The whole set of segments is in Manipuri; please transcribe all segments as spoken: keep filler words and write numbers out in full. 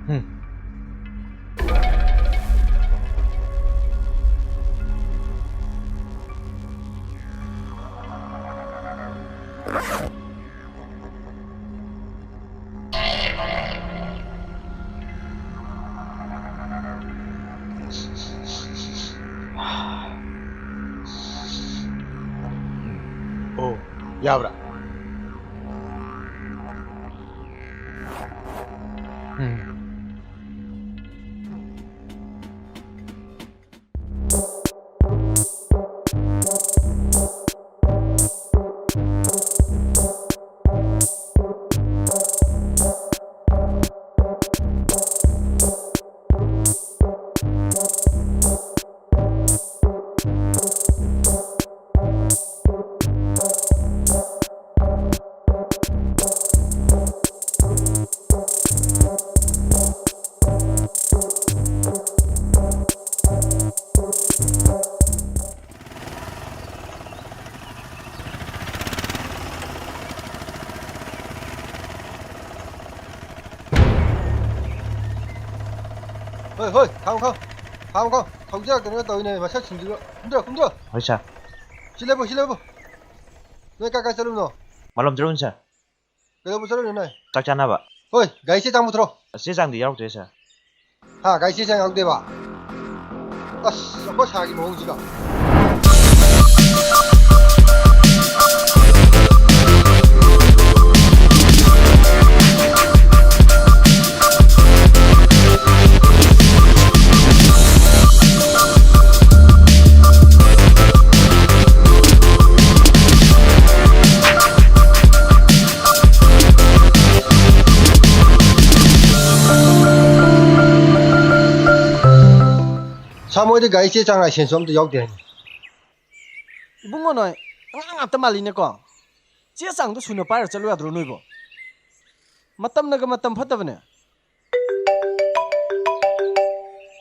Hmm. ꯑꯣ, ꯌꯥꯕ꯭ꯔꯥ? ꯎꯝ꯫ ꯍꯣꯏ, ꯍꯣꯏ, ꯈꯥꯝꯃꯣ, ꯈꯥꯝꯃꯣ꯫ ꯈꯥꯝꯃꯣ, ꯈꯥꯝꯃꯣ꯫ ꯊꯧꯖꯤꯜꯂꯛꯇꯅ ꯇꯧꯔꯤꯅꯦ, ꯃꯁꯛꯁꯤꯡꯗꯨꯒ꯫ ꯀꯨꯝꯊꯔꯣ, ꯀꯨꯝꯊꯔꯣ꯫ ꯍꯣꯏ, ꯁꯥꯔ꯫ ꯁꯤ ꯂꯦꯞꯄꯨ, ꯁꯤ ꯂꯦꯞꯄꯨ꯫ ꯅꯣꯏ ꯀꯥꯏ ꯀꯥꯏ ꯆꯠꯂꯨꯕꯅꯣ? ꯃꯥꯂꯣꯝ ꯆꯠꯂꯨꯕꯅꯤ, ꯁꯥꯔ꯫ ꯀꯩꯗꯧꯕ ꯆꯠꯂꯨꯏꯅꯣ ꯅꯣꯏ? ꯆꯥꯛ ꯆꯥꯅꯕ꯫ ꯍꯣꯏ, ꯒꯥꯔꯤ ꯆꯦ ꯆꯥꯡ ꯄꯨꯊꯣꯔꯣ꯫ ꯆꯦ ꯆꯥꯡꯗꯤ ꯌꯥꯎꯔꯛꯇ꯭ꯔꯦ, ꯁꯥꯔ꯫ ꯍꯥ, ꯒꯥꯔꯤ ꯆꯦ ꯆꯥꯡ ꯌꯥꯎꯗꯦꯕ? ꯑꯁ, ꯑꯩꯈꯣꯏ ꯁꯥꯔꯒꯤ ꯃꯑꯣꯡꯁꯤꯒ꯫ ꯁꯥꯔ, ꯃꯣꯏꯗꯤ ꯒꯥꯔꯤ ꯆꯦ ꯆꯥꯡ ꯂꯥꯏꯁꯦꯟꯁꯁꯨ ꯑꯝꯇ ꯌꯥꯎꯗꯦ ꯍꯥꯏꯅꯦ꯫ ꯏꯕꯨꯡꯉꯣ, ꯅꯣꯏ ꯑꯉꯥꯡ ꯉꯥꯛꯇ ꯃꯥꯜꯂꯤꯅꯦꯀꯣ꯫ ꯆꯦ ꯆꯥꯡꯗꯣ ꯁꯨꯅ ꯄꯥꯏꯔ ꯆꯠꯂꯨ ꯌꯥꯗ꯭ꯔꯣ ꯅꯣꯏꯕꯣ? ꯃꯇꯝꯅꯒ ꯃꯇꯝ ꯐꯠꯇꯕꯅꯦ꯫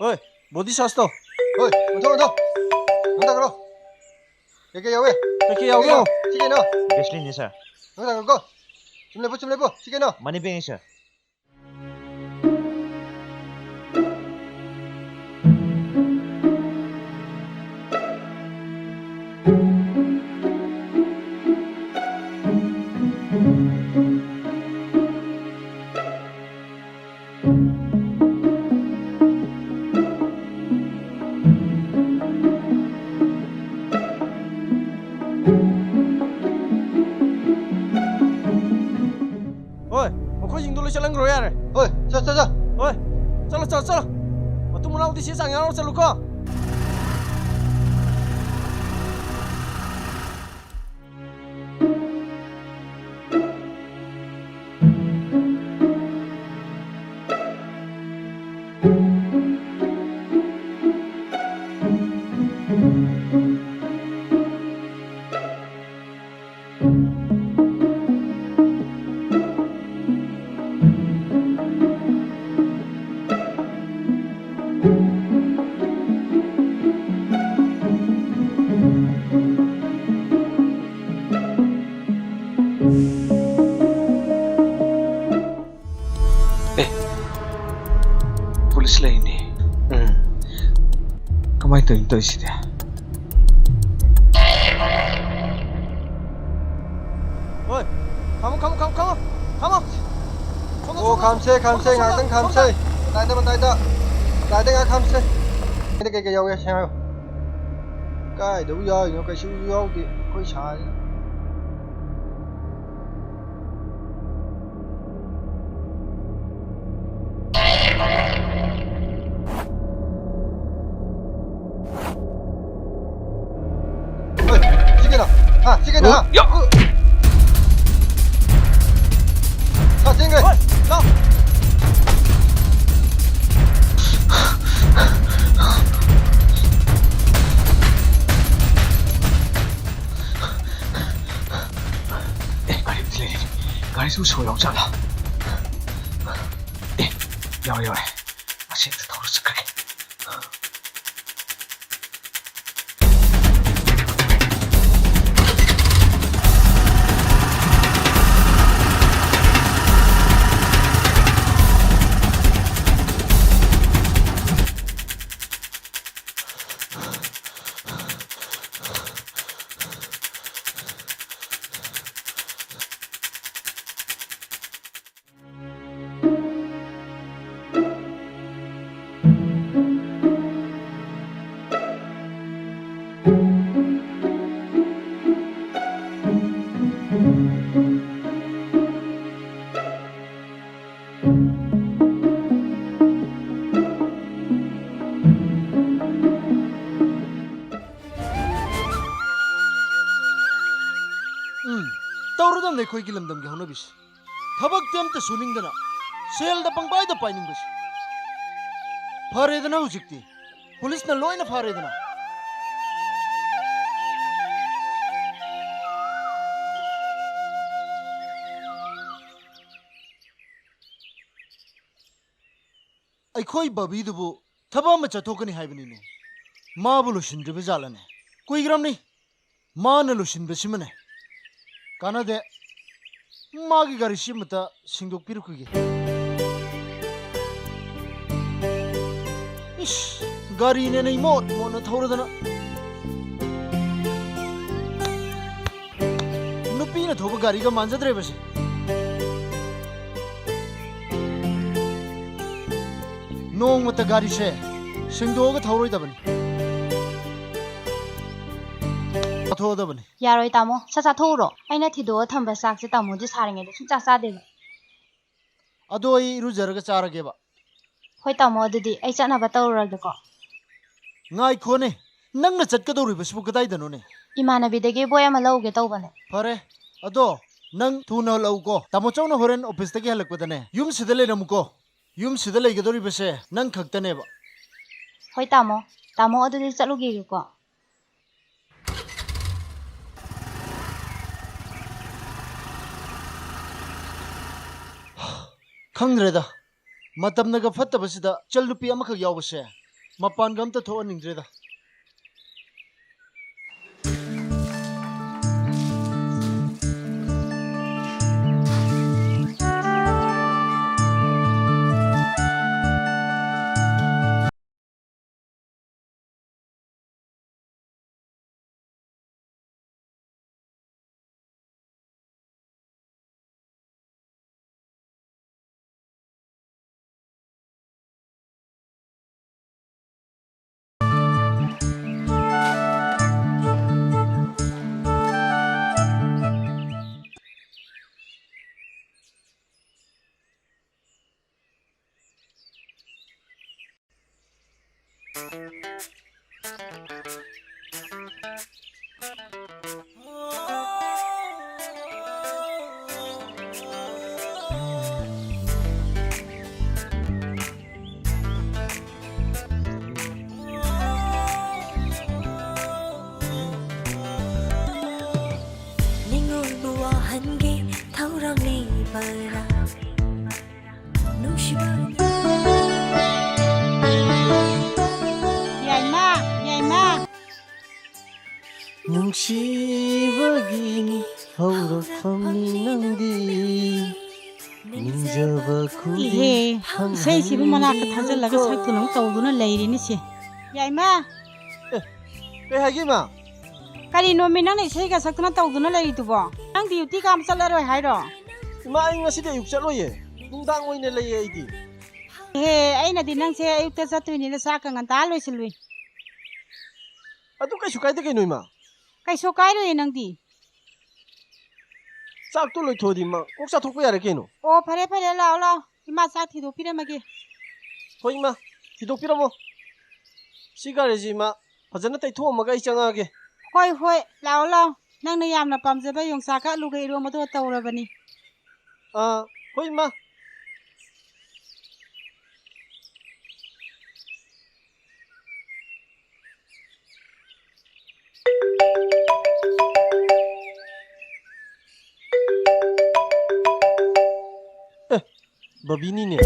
ꯍꯣꯏ, ꯕꯣꯗꯤ ꯁꯥꯔꯖ ꯇꯧ꯫ ꯍꯣꯏ, ꯑꯣꯟꯊꯣꯛ, ꯑꯣꯟꯊꯣꯛ꯫ ꯅꯪ ꯇꯥꯈ꯭ꯔꯣ꯫ ꯀꯩꯀꯩ ꯌꯥꯎꯋꯦ? ꯀꯩꯀꯩ ꯌꯥꯎꯒꯦ? ꯁꯤ ꯀꯩꯅꯣ? ꯒꯦꯁꯂꯤꯟꯅꯤ, ꯁꯥꯔ꯫ ꯅꯪ ꯇꯥꯈ꯭ꯔꯣꯀꯣ꯫ ꯆꯨꯝ ꯂꯦꯞꯄꯨ, ꯆꯨꯝ ꯂꯦꯞꯄꯨ꯫ ꯁꯤ ꯀꯩꯅꯣ? ꯃꯅꯤ ꯕꯦꯒꯅꯤ, ꯁꯥꯔ꯫ ꯆꯪꯈ꯭ꯔꯣ ꯌꯥꯔꯦ꯫ ꯍꯣꯏ, ꯆꯠ, ꯆꯠ, ꯆꯠ꯫ ꯍꯣꯏ, ꯆꯠꯂꯣ, ꯆꯠꯂꯣ, ꯆꯠꯂꯣ꯫ ꯃꯇꯨꯡ ꯃꯅꯥꯎꯗꯤ ꯆꯦ ꯆꯥꯡ ꯌꯥꯎꯔ ꯆꯠꯂꯨꯀꯣ꯫ ꯑꯦ, ꯄꯨꯂꯤꯁ ꯂꯩꯅꯦ꯫ ꯎꯝ꯫ ꯀꯃꯥꯏꯅ ꯇꯧꯔꯤꯅꯣ ꯇꯧꯔꯤꯁꯤꯗꯤ? ꯍꯣꯏ, ꯈꯥꯝꯃꯣ, ꯈꯥꯝꯃꯣ, ꯈꯥꯝꯃꯣ, ꯈꯥꯝꯃꯣ, ꯈꯥꯝꯃꯣ꯫ ꯁꯣꯝꯗ, ꯑꯣ, ꯁꯣꯝꯗ, ꯈꯥꯝꯁꯦ, ꯈꯥꯝꯁꯦ, ꯁꯣꯝꯗ, ꯉꯥꯏꯍꯥꯛꯇꯪ ꯁꯣꯝꯗ, ꯈꯥꯝꯁꯦ꯫ ꯁꯣꯝꯗ꯫ ꯃꯇꯥꯏꯗ, ꯃꯇꯥꯏꯗ꯫ ꯃꯇꯥꯏꯗ ꯉꯥꯏꯍꯥꯛ ꯈꯥꯝꯁꯦ꯫ ꯀꯩꯗ ꯀꯩꯀꯩ ꯌꯥꯎꯒꯦ ꯁꯦꯝ ꯍꯥꯏꯌꯣ꯫ ꯀꯥꯏꯗꯕꯨ ꯌꯥꯎꯔꯤꯅꯣ? ꯀꯩꯁꯨ ꯌꯥꯎꯗꯦ ꯑꯩꯈꯣꯏ ꯁꯥꯁꯤꯅ꯫ ꯍꯣꯏ, ꯁꯤ ꯀꯩꯅꯣ? ꯍꯥ, ꯁꯤ ꯀꯩꯅꯣ? ꯍꯥ? ꯌꯥ! ꯁꯥ ꯆꯦꯟꯈ꯭ꯔꯦ꯫ ꯍꯣꯏ, ꯂꯥꯎ꯫ ꯑꯦ, ꯒꯥꯔꯤꯗꯤ ꯂꯩꯔꯦ꯫ ꯒꯥꯔꯤꯁꯤꯕꯨ ꯁꯣ ꯌꯥꯎꯖꯥꯠꯂꯥ? ꯑꯦ, ꯌꯥꯎꯔꯦ, ꯌꯥꯎꯔꯦ꯫ ꯑꯁꯤ ꯑꯝꯇ ꯊꯧꯔ ꯆꯠꯈ꯭ꯔꯒꯦ꯫ ꯎꯝ, ꯇꯧꯔꯗꯝꯅꯦ ꯑꯩꯈꯣꯏꯒꯤ ꯂꯝꯗꯝꯒꯤ ꯍꯧꯅꯕꯤꯁꯦ꯫ ꯊꯕꯛꯇꯤ ꯑꯝꯇ ꯁꯨꯅꯤꯡꯗꯅ, ꯁꯦꯜꯗ ꯄꯪꯄꯥꯏꯗ ꯄꯥꯏꯅꯤꯡꯕꯁꯦ꯫ ꯐꯔꯦꯗꯅ ꯍꯧꯖꯤꯛꯇꯤ, ꯄꯨꯂꯤꯁꯅ ꯂꯣꯏꯅ ꯐꯥꯔꯦꯗꯅ꯫ ꯑꯩꯈꯣꯏ ꯕꯕꯤꯗꯨꯕꯨ ꯊꯕꯛ ꯑꯃ ꯆꯠꯊꯣꯛꯀꯅꯤ ꯍꯥꯏꯕꯅꯤꯅꯦ꯫ ꯃꯥꯕꯨ ꯂꯣꯏꯁꯤꯟꯗ꯭ꯔꯤꯕ ꯖꯥꯠꯂꯅꯦ? ꯀꯨꯏꯈ꯭ꯔꯕꯅꯤ ꯃꯥꯅ ꯂꯣꯏꯁꯤꯟꯕꯁꯤꯃꯅꯦ꯫ ꯀꯥꯟꯅꯗꯦ꯫ ꯃꯥꯒꯤ ꯒꯥꯔꯤꯁꯤ ꯑꯃꯇ ꯁꯦꯡꯗꯣꯛꯄꯤꯔꯨꯈꯤꯒꯦ꯫ ꯏꯁ, ꯒꯥꯔꯤꯅꯦꯅ ꯏꯃꯣꯠ ꯃꯣꯠꯅ ꯊꯧꯔꯗꯅ꯫ ꯅꯨꯄꯤꯅ ꯊꯧꯕ ꯒꯥꯔꯤꯒ ꯃꯥꯟꯖꯗ꯭ꯔꯦꯕꯁꯦ꯫ ꯅꯣꯡꯃꯇ ꯒꯥꯔꯤꯁꯦ ꯁꯦꯡꯗꯣꯛꯑꯒ ꯊꯧꯔꯣꯏꯗꯕꯅꯤ꯫ ꯆꯥꯊꯣꯛꯑꯗꯕꯅꯤ꯫ ꯌꯥꯔꯣꯏ ꯇꯥꯃꯣ, ꯁꯠ ꯆꯥꯊꯣꯛꯎꯔꯣ꯫ ꯑꯩꯅ ꯊꯤꯗꯣꯛꯑ ꯊꯝꯕ ꯆꯥꯛꯁꯦ ꯇꯥꯃꯣꯗꯤ ꯁꯥꯔꯤꯉꯩꯗ ꯁꯨꯡꯆꯥ ꯆꯥꯗꯦꯕ꯫ ꯑꯗꯣ ꯑꯩ ꯏꯔꯨꯖꯔꯒ ꯆꯥꯔꯒꯦꯕ꯫ ꯍꯣꯏ ꯇꯥꯃꯣ, ꯑꯗꯨꯗꯤ ꯑꯩ ꯆꯠꯅꯕ ꯇꯧꯔꯨꯔꯒꯦꯀꯣ꯫ ꯉꯥꯏꯈꯣꯅꯦ, ꯅꯪꯅ ꯆꯠꯀꯗꯧꯔꯤꯕꯁꯤꯕꯨ ꯀꯗꯥꯏꯗꯅꯣꯅꯦ? ꯏꯃꯥꯟꯅꯕꯤꯗꯒꯤ ꯕꯣꯏ ꯑꯃ ꯂꯧꯒꯦ ꯇꯧꯕꯅꯦ꯫ ꯐꯔꯦ, ꯑꯗꯣ ꯅꯪ ꯊꯨꯅ ꯍꯜꯂꯛꯎꯀꯣ꯫ ꯇꯥꯃꯣ ꯆꯧꯅ ꯍꯣꯔꯦꯟ ꯑꯣꯐꯤꯁꯇꯒꯤ ꯍꯜꯂꯛꯄꯗꯅꯦ, ꯌꯨꯝꯁꯤꯗ ꯂꯩꯔꯝꯃꯨꯀꯣ꯫ ꯌꯨꯝꯁꯤꯗ ꯂꯩꯒꯗꯧꯔꯤꯕꯁꯦ ꯅꯪ ꯈꯛꯇꯅꯦꯕ꯫ ꯍꯣꯏ ꯇꯥꯃꯣ, ꯇꯥꯃꯣ ꯑꯗꯨꯗꯤ ꯆꯠꯂꯨꯈꯤꯒꯦꯀꯣ꯫ ꯈꯪꯗ꯭ꯔꯦꯗ, ꯃꯇꯝꯅꯒ ꯐꯠꯇꯕꯁꯤꯗ ꯏꯆꯜ ꯅꯨꯄꯤ ꯑꯃꯈꯛ ꯌꯥꯎꯕꯁꯦ ꯃꯄꯥꯟꯒ ꯑꯝꯇ ꯊꯣꯛꯍꯟꯅꯤꯡꯗ꯭ꯔꯦꯗ꯫ ꯍꯟꯒꯦ ꯊꯧꯔꯥꯡ ꯂꯩꯕꯔꯥ? ꯅꯨꯡꯁꯤꯕ ꯌꯥꯏꯃ, ꯌꯥꯏꯃ꯫ ꯅꯨꯡꯁꯤꯕꯒꯤ ꯍꯧꯔꯛꯐꯝꯅꯤ ꯅꯪꯗꯤ꯫ ꯅꯤꯡꯖꯕ ꯈꯨꯗꯤꯡ ꯏꯍꯦ, ꯏꯁꯩꯁꯤꯕꯨ ꯃꯅꯥꯛꯇ ꯊꯥꯖꯤꯜꯂꯒ ꯁꯛꯇꯨꯅ ꯑꯃꯨꯛ ꯇꯧꯗꯨꯅ ꯂꯩꯔꯤꯅꯤ ꯁꯦ꯫ ꯌꯥꯏꯃ! ꯑꯦ, ꯀꯩ ꯍꯥꯏꯒꯦ, ꯏꯃꯥ? ꯀꯔꯤꯅꯣꯃꯤ ꯅꯪꯅ ꯏꯁꯩꯒ ꯁꯛꯇꯨꯅ ꯇꯧꯗꯨꯅ ꯂꯩꯔꯤꯗꯨꯕꯣ? ꯅꯪ duty ꯀꯥꯕ ꯆꯠꯂꯔꯣꯏ ꯍꯥꯏꯔꯣ? ꯏꯃꯥ, ꯑꯩ ꯉꯁꯤꯗꯤ ꯑꯌꯨꯛ ꯆꯠꯂꯣꯏꯌꯦ꯫ ꯅꯨꯡꯗꯥꯡ ꯑꯣꯏꯅ ꯂꯩꯌꯦ ꯑꯩꯗꯤ꯫ ꯏꯍꯦ, ꯑꯩꯅꯗꯤ ꯅꯪꯁꯦ ꯑꯌꯨꯛꯇ ꯆꯠꯇꯣꯏꯅꯤꯅ ꯆꯥꯛꯀ ꯉꯟꯇꯥ ꯂꯣꯏꯁꯤꯜꯂꯨꯏ꯫ ꯑꯗꯨ ꯀꯩꯁꯨ ꯀꯥꯏꯗꯦ ꯀꯩꯅꯣ, ꯏꯃꯥ꯫ ꯀꯩꯁꯨ ꯀꯥꯏꯔꯣꯏꯌꯦ ꯅꯪꯗꯤ꯫ ꯆꯥꯛꯇꯣ ꯂꯣꯏꯊꯣꯛꯑꯗꯤ, ꯏꯃꯥ, ꯀꯣꯛ ꯆꯥꯊꯣꯛꯄ ꯌꯥꯔꯦ ꯀꯩꯅꯣ꯫ ꯑꯣ, ꯐꯔꯦ, ꯐꯔꯦ, ꯂꯥꯛꯑꯣ, ꯂꯥꯛꯑꯣ꯫ ꯏꯃꯥ ꯆꯥꯛ ꯊꯤꯗꯣꯛꯄꯤꯔꯝꯃꯒꯦ꯫ ꯍꯣꯏ, ꯏꯃꯥ, ꯊꯤꯗꯣꯛꯄꯤꯔꯝꯃꯣ꯫ ꯁꯤ ꯒꯥꯔꯤꯁꯤ, ꯏꯃꯥ, ꯐꯖꯅ ꯇꯩꯊꯣꯛꯑꯝꯃꯒ ꯑꯩ ꯆꯪꯉꯛꯑꯒꯦ꯫ ꯍꯣꯏ, ꯍꯣꯏ, ꯂꯥꯛꯑꯣ, ꯂꯥꯛꯑꯣ꯫ ꯅꯪꯅ ꯌꯥꯝꯅ ꯄꯥꯝꯖꯕ ꯌꯣꯡꯆꯥꯛꯀ ꯑꯂꯨꯒ ꯏꯔꯣꯝꯕꯗꯣ ꯇꯧꯔꯕꯅꯤ꯫ ꯑꯥ, ꯍꯣꯏ, ꯏꯃꯥ꯫ ꯑꯦ, ꯕꯕꯤꯅꯤꯅꯦ꯫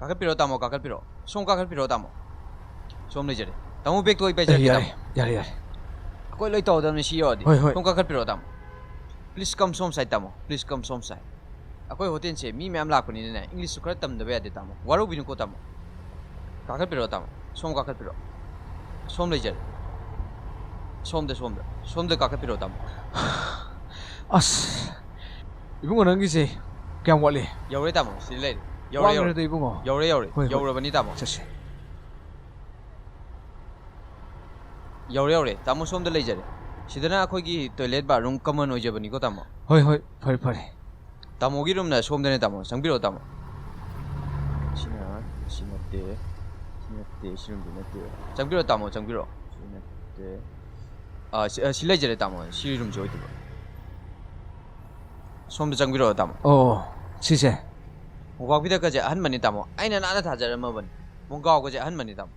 ꯀꯥꯈꯠꯄꯤꯔꯣ, ꯇꯥꯃꯣ, ꯀꯥꯈꯠꯄꯤꯔꯣ꯫ ꯁꯣꯝ ꯀꯥꯈꯠꯄꯤꯔꯣ, ꯇꯥꯃꯣ꯫ ꯁꯣꯝ ꯂꯩꯖꯔꯦ꯫ ꯇꯥꯃꯣ, ꯕꯦꯒꯇꯣ ꯑꯩ ꯑꯦ, ꯄꯥꯏꯖꯔꯛꯀꯦ, ꯌꯥꯔꯦ, ꯇꯥꯃꯣ꯫ ꯌꯥꯔꯦ, ꯌꯥꯔꯦ꯫ ꯑꯩꯈꯣꯏ ꯂꯣꯏ ꯇꯧꯔꯗꯕꯅꯤ, ꯁꯤ ꯌꯧꯔꯗꯤ꯫ ꯍꯣꯏ, ꯍꯣꯏ꯫ ꯁꯣꯝ ꯀꯥꯈꯠꯄꯤꯔꯣ, ꯇꯥꯃꯣ꯫ Please come ꯁꯣꯝ side, ꯇꯥꯃꯣ꯫ Please come ꯁꯣꯝ side꯫ ꯑꯩꯈꯣꯏ ꯍꯣꯇꯦꯜꯁꯦ ꯃꯤ ꯃꯌꯥꯝ ꯂꯥꯛꯄꯅꯤꯅꯅꯦ, ꯏꯪꯂꯤꯁꯁꯨ ꯈꯔ ꯇꯝꯗꯕ ꯌꯥꯗꯦ, ꯇꯥꯃꯣ꯫ ꯋꯥꯔꯧꯕꯤꯅꯨꯀꯣ, ꯇꯥꯃꯣ꯫ ꯀꯥꯈꯠꯄꯤꯔꯣ, ꯇꯥꯃꯣ꯫ ꯁꯣꯝ ꯀꯥꯈꯠꯄꯤꯔꯣ꯫ ꯁꯣꯝ ꯂꯩꯖꯔꯦ꯫ ꯁꯣꯝꯗ, ꯁꯣꯝꯗ, ꯁꯣꯝꯗ ꯀꯥꯈꯠꯄꯤꯔꯛꯑꯣ, ꯇꯥꯃꯣ꯫ ꯑꯁ, ꯏꯕꯨꯡꯉꯣ, ꯅꯪꯒꯤꯁꯦ ꯀꯌꯥꯝ ꯋꯥꯠꯂꯤ? ꯌꯧꯔꯦ, ꯇꯥꯃꯣ, ꯁꯤꯗ ꯂꯩꯔꯦ꯫ ꯌꯧꯔꯦ, ꯌꯧꯔꯦ꯫ ꯋꯥꯠꯂꯤꯗ, ꯏꯕꯨꯡꯉꯣ꯫ ꯌꯧꯔꯦ, ꯌꯧꯔꯦ꯫ ꯍꯣꯏ, ꯍꯣꯏ꯫ ꯌꯧꯔꯕꯅꯤ, ꯇꯥꯃꯣ꯫ ꯆꯠꯁꯦ꯫ ꯌꯧꯔꯦ, ꯌꯧꯔꯦ꯫ ꯇꯥꯃꯣ, ꯁꯣꯝꯗ ꯂꯩꯖꯔꯦ꯫ ꯁꯤꯗꯅ ꯑꯩꯈꯣꯏꯒꯤ toilet bathroom common ꯑꯣꯏꯖꯕꯅꯤꯀꯣ, ꯇꯥꯃꯣ꯫ ꯍꯣꯏ, ꯍꯣꯏ, ꯐꯔꯦ, ꯐꯔꯦ꯫ ꯇꯥꯃꯣꯒꯤ roomꯅ ꯁꯣꯝꯗꯅꯦ, ꯇꯥꯃꯣ꯫ ꯆꯪꯕꯤꯔꯛꯑꯣ, ꯇꯥꯃꯣ꯫ ꯁꯤꯅ, ꯁꯤ ꯅꯠꯇꯦ, ꯁꯤ ꯅꯠꯇꯦ, ꯁꯤ roomꯗꯤ ꯅꯠꯇꯦ꯫ ꯆꯪꯕꯤꯔꯛꯑꯣ, ꯇꯥꯃꯣ, ꯆꯪꯕꯤꯔꯛꯑꯣ꯫ ꯁꯤ ꯅꯠꯇꯦ꯫ ꯑꯥ, ꯁꯤ, ꯑꯥ, ꯁꯤ ꯂꯩꯖꯔꯦ, ꯇꯥꯃꯣ꯫ ꯁꯤ roomꯁꯤ ꯑꯣꯏꯗꯣꯏꯕ꯫ ꯁꯣꯝꯗ ꯆꯪꯕꯤꯔꯛꯑꯣ, ꯇꯥꯃꯣ꯫ ꯑꯣ, ꯁꯤꯁꯦ? ꯃꯣꯝꯄꯥꯛ ꯐꯤꯗꯛꯀꯁꯦ ꯑꯍꯟꯕꯅꯤ, ꯇꯥꯃꯣ꯫ ꯑꯩꯅ ꯅꯥꯟꯅ ꯊꯥꯖꯔꯝꯃꯕꯅꯤ꯫ ꯃꯣꯡꯒꯥꯎꯒꯁꯦ ꯑꯍꯟꯕꯅꯤ, ꯇꯥꯃꯣ꯫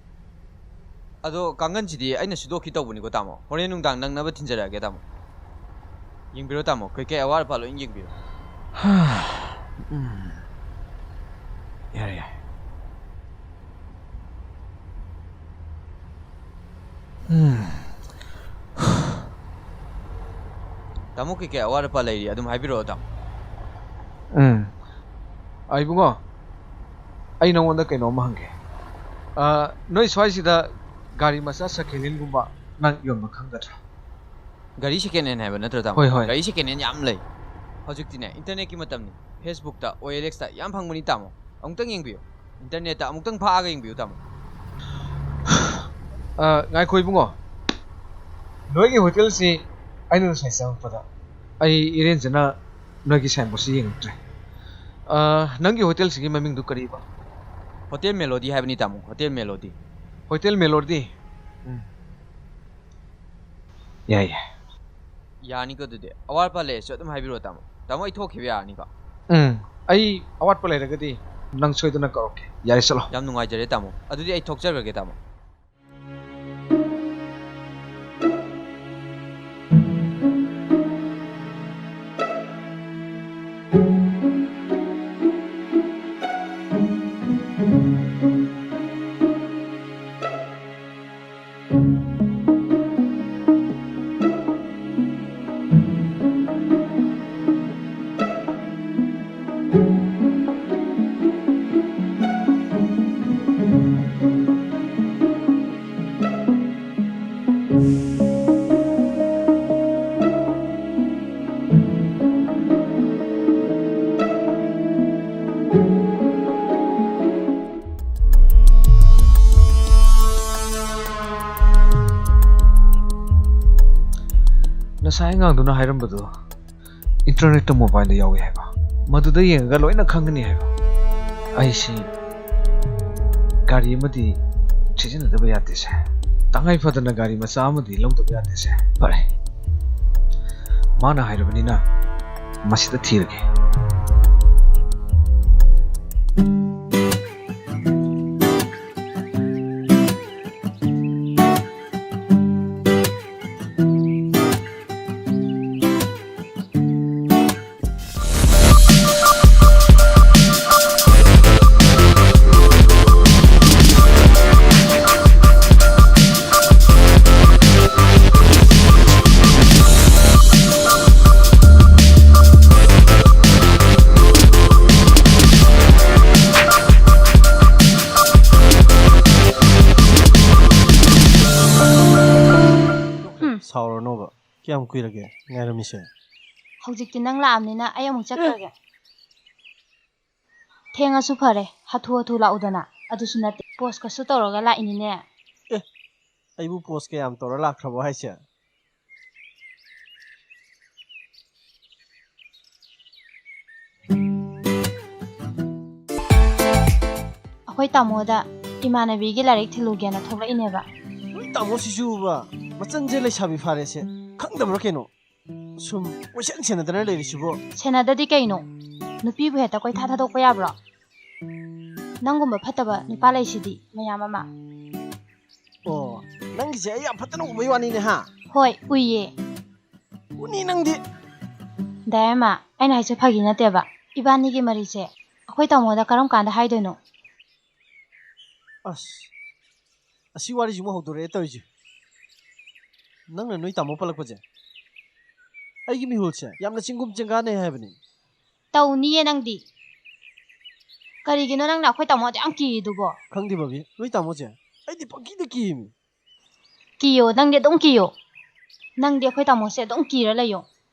ꯑꯗꯣ ꯀꯥꯡꯒꯟꯁꯤꯗꯤ ꯑꯩꯅ ꯁꯨꯗꯣꯛꯈꯤ ꯇꯧꯕꯅꯤꯀꯣ, ꯇꯥꯃꯣ꯫ ꯍꯣꯔꯦꯟ ꯅꯨꯡꯗꯥꯡ ꯅꯪꯅꯕ ꯊꯤꯟꯖꯔꯛꯑꯒꯦ, ꯇꯥꯃꯣ꯫ ꯌꯦꯡꯕꯤꯔꯣ, ꯇꯥꯃꯣ꯫ ꯀꯩꯀꯩ ꯑꯋꯥꯠ ꯑꯄꯥ ꯂꯣꯏ ꯌꯦꯡꯕꯤꯔꯣ꯫ ꯎꯝ꯫ ꯌꯥꯔꯦ, ꯌꯥꯔꯦ꯫ ꯎꯝ꯫ ꯇꯥꯃꯣ, ꯀꯩꯀꯩ ꯑꯋꯥꯠ ꯑꯄꯥ ꯂꯩꯔꯤ ꯑꯗꯨꯝ ꯍꯥꯏꯕꯤꯔꯛꯑꯣ, ꯇꯥꯃꯣ꯫ ꯎꯝ꯫ ꯑ, ꯏꯕꯨꯡꯉꯣ, ꯑꯩ ꯅꯉꯣꯟꯗ ꯀꯩꯅꯣꯝꯃ ꯍꯪꯒꯦ꯫ ꯑ, ꯅꯣꯏ ꯁ꯭ꯋꯥꯏꯁꯤꯗ ꯒꯥꯔꯤ ꯃꯆꯥ second handꯒꯨꯝꯕ ꯅꯪ ꯌꯣꯟꯕ ꯈꯪꯒꯗ꯭ꯔꯥ? ꯒꯥꯔꯤ second hand ꯍꯥꯏꯕ ꯅꯠꯇ꯭ꯔꯣ, ꯇꯥꯃꯣ? ꯍꯣꯏ, ꯍꯣꯏ꯫ ꯒꯥꯔꯤ second hand ꯌꯥꯝ ꯂꯩ꯫ ꯍꯧꯖꯤꯛꯇꯤꯅꯦ, internetꯀꯤ ꯃꯇꯝꯅꯤ꯫ Facebookꯇ, OLXꯇ ꯌꯥꯝ ꯐꯪꯕꯅꯤ, ꯇꯥꯃꯣ꯫ ꯑꯃꯨꯛꯇꯪ ꯌꯦꯡꯕꯤꯌꯨ꯫ Internetꯇ ꯑꯃꯨꯛꯇꯪ ꯐꯥꯛꯑꯒ ꯌꯦꯡꯕꯤꯌꯨ, ꯇꯥꯃꯣ꯫ ꯑ, ꯉꯥꯏꯈꯣ, ꯏꯕꯨꯡꯉꯣ꯫ ꯅꯣꯏꯒꯤ ꯍꯣꯇꯦꯜꯁꯤ ꯑꯩꯅ ꯉꯁꯥꯏ ꯆꯪꯉꯛꯄꯗ ꯑꯩ ꯏꯔꯦꯟꯖꯅ ꯅꯣꯏꯒꯤ signboardꯁꯤ ꯌꯦꯡꯉꯛꯇ꯭ꯔꯦ꯫ ꯑ, ꯅꯪꯒꯤ ꯍꯣꯇꯦꯜꯁꯤꯒꯤ ꯃꯃꯤꯡꯗꯨ ꯀꯔꯤꯕ? Hotel Melody ꯍꯥꯏꯕꯅꯤ, ꯇꯥꯃꯣ, Hotel Melody꯫ Hotel Melody? ꯎꯝ꯫ ꯌꯥꯏ, ꯌꯥꯏ꯫ ꯌꯥꯅꯤꯀꯣ ꯑꯗꯨꯗꯤ? ꯑꯋꯥꯠ ꯑꯄꯥ ꯂꯩꯔꯁꯨ ꯑꯗꯨꯝ ꯍꯥꯏꯕꯤꯔꯛꯑꯣ, ꯇꯥꯃꯣ꯫ ꯇꯥꯃꯣ, ꯑꯩ ꯊꯣꯛꯈꯤꯕ ꯌꯥꯔꯅꯤꯀꯣ? ꯎꯝ, ꯑꯩ ꯑꯋꯥꯠꯄ ꯂꯩꯔꯒꯗꯤ ꯅꯪ ꯁꯣꯏꯗꯅ ꯀꯧꯔꯛꯀꯦ꯫ ꯌꯥꯔꯦ, ꯆꯠꯂꯣ꯫ ꯌꯥꯝ ꯅꯨꯡꯉꯥꯏꯖꯔꯦ, ꯇꯥꯃꯣ꯫ ꯑꯗꯨꯗꯤ ꯑꯩ ꯊꯣꯛꯆꯈ꯭ꯔꯒꯦ, ꯇꯥꯃꯣ꯫ ꯉꯁꯥꯏ ꯑꯉꯥꯡꯗꯨꯅ ꯍꯥꯏꯔꯝꯕꯗꯨ internetꯇ mobileꯗ ꯌꯥꯎꯏ ꯍꯥꯏꯕ, ꯃꯗꯨꯗ ꯌꯦꯡꯉꯒ ꯂꯣꯏꯅ ꯈꯪꯒꯅꯤ ꯍꯥꯏꯕ꯫ ꯑꯩꯁꯤ ꯒꯥꯔꯤ ꯑꯃꯗꯤ ꯁꯤꯖꯤꯟꯅꯗꯕ ꯌꯥꯗꯦꯁꯦ꯫ ꯇꯉꯥꯏ ꯐꯗꯅ ꯒꯥꯔꯤ ꯃꯆꯥ ꯑꯃꯗꯤ ꯂꯧꯗꯕ ꯌꯥꯗꯦꯁꯦ꯫ ꯐꯔꯦ, ꯃꯥꯅ ꯍꯥꯏꯔꯕꯅꯤꯅ ꯃꯁꯤꯗ ꯊꯤꯔꯒꯦ꯫ ꯁꯥꯎꯔꯅꯣꯕ꯫ ꯀꯌꯥꯝ ꯀꯨꯏꯔꯒꯦ ꯉꯥꯏꯔꯝꯃꯤꯁꯦ? ꯍꯧꯖꯤꯛꯇꯤ ꯅꯪ ꯂꯥꯛꯑꯕꯅꯤꯅ ꯑꯩ ꯑꯃꯨꯛ ꯆꯠꯈ꯭ꯔꯒꯦ꯫ ꯊꯦꯡꯉꯁꯨ ꯐꯔꯦ, ꯍꯥꯊꯨ ꯍꯥꯊꯨ ꯂꯥꯛꯎꯗꯅ꯫ ꯑꯗꯨꯁꯨ ꯅꯠꯇꯦ, postꯀꯁꯨ ꯇꯧꯔꯒ ꯂꯥꯛꯏꯅꯤꯅꯦ꯫ ꯑꯦ, ꯑꯩꯕꯨ postꯀ ꯌꯥꯝ ꯇꯧꯔ ꯂꯥꯛꯈ꯭ꯔꯕꯣ ꯍꯥꯏꯁꯦ? ꯑꯩꯈꯣꯏ ꯇꯥꯃꯣꯗ ꯏꯃꯥꯟꯅꯕꯤꯒꯤ ꯂꯥꯏꯔꯤꯛ ꯊꯤꯜꯂꯨꯒꯦꯅ ꯊꯣꯛꯂꯛꯏꯅꯦꯕ꯫ ꯅꯣꯏ ꯇꯥꯃꯣꯁꯤꯁꯨꯕ, ꯃꯆꯟꯁꯦ ꯂꯩꯁꯥꯕꯤ ꯐꯥꯔꯦꯁꯦ ꯈꯪꯗꯕ꯭ꯔꯥ ꯀꯩꯅꯣ? ꯁꯨꯝ ꯀꯣꯏꯁꯦꯟ ꯁꯦꯟꯅꯗꯅ ꯂꯩꯔꯤꯁꯤꯕꯣ? ꯁꯦꯟꯅꯗꯗꯤ ꯀꯩꯅꯣ? ꯅꯨꯄꯤꯕꯨ ꯍꯦꯛꯇ ꯀꯣꯏꯊꯥ ꯊꯥꯗꯣꯛꯄ ꯌꯥꯕ꯭ꯔꯣ? ꯅꯪꯒꯨꯝꯕ ꯐꯠꯇꯕ ꯅꯨꯄꯥ ꯂꯩꯁꯤꯗꯤ ꯃꯌꯥꯝ ꯑꯃ꯫ ꯑꯣ, ꯅꯪꯒꯤꯁꯦ ꯑꯩ ꯌꯥꯝ ꯐꯠꯇꯅ ꯎꯕꯩ ꯋꯥꯅꯤꯅꯦ, ꯍꯥ? ꯍꯣꯏ, ꯎꯏꯌꯦ꯫ ꯎꯅꯤ ꯅꯪꯗꯤ꯫ ꯗꯥꯏꯃ, ꯑꯩꯅ ꯍꯥꯏꯁꯦ ꯐꯥꯒꯤ ꯅꯠꯇꯦꯕ꯫ ꯏꯕꯥꯅꯤꯒꯤ ꯃꯔꯤꯁꯦ ꯑꯩꯈꯣꯏ ꯇꯥꯃꯣꯗ ꯀꯔꯝ ꯀꯥꯟꯗ ꯍꯥꯏꯗꯣꯏꯅꯣ? ꯑꯁ, ꯑꯁꯤ ꯋꯥꯔꯤꯁꯤꯃꯨꯛ ꯍꯧꯗꯣꯔꯛꯑꯦ ꯇꯧꯔꯤꯁꯦ꯫ ꯅꯪꯅ ꯅꯣꯏ ꯇꯥꯃꯣ ꯄꯜꯂꯛꯄꯁꯦ ꯑꯩꯒꯤ ꯃꯤꯍꯨꯜꯁꯦ ꯌꯥꯝꯅ ꯆꯤꯡꯒꯨꯝ ꯆꯦꯡꯒꯥꯟꯅꯩ ꯍꯥꯏꯕꯅꯤ꯫ ꯇꯧꯅꯤꯌꯦ ꯅꯪꯗꯤ꯫ ꯀꯔꯤꯒꯤꯅꯣ ꯅꯪꯅ ꯑꯩꯈꯣꯏ ꯇꯥꯃꯣꯗ ꯌꯥꯝ ꯀꯤꯔꯤꯗꯨꯕꯣ? ꯈꯪꯗꯦ ꯕꯕꯤ, ꯅꯣꯏ ꯇꯥꯃꯣꯁꯦ ꯑꯩꯗꯤ ꯄꯪꯀꯤꯗ ꯀꯤꯃꯤ꯫ ꯀꯤꯌꯣ, ꯅꯪꯗꯤ ꯑꯗꯨꯝ ꯀꯤꯌꯣ꯫ ꯅꯪꯗꯤ ꯑꯩꯈꯣꯏ ꯇꯥꯃꯣꯁꯦ ꯑꯗꯨꯝ ꯀꯤꯔ ꯂꯩꯌꯣ꯫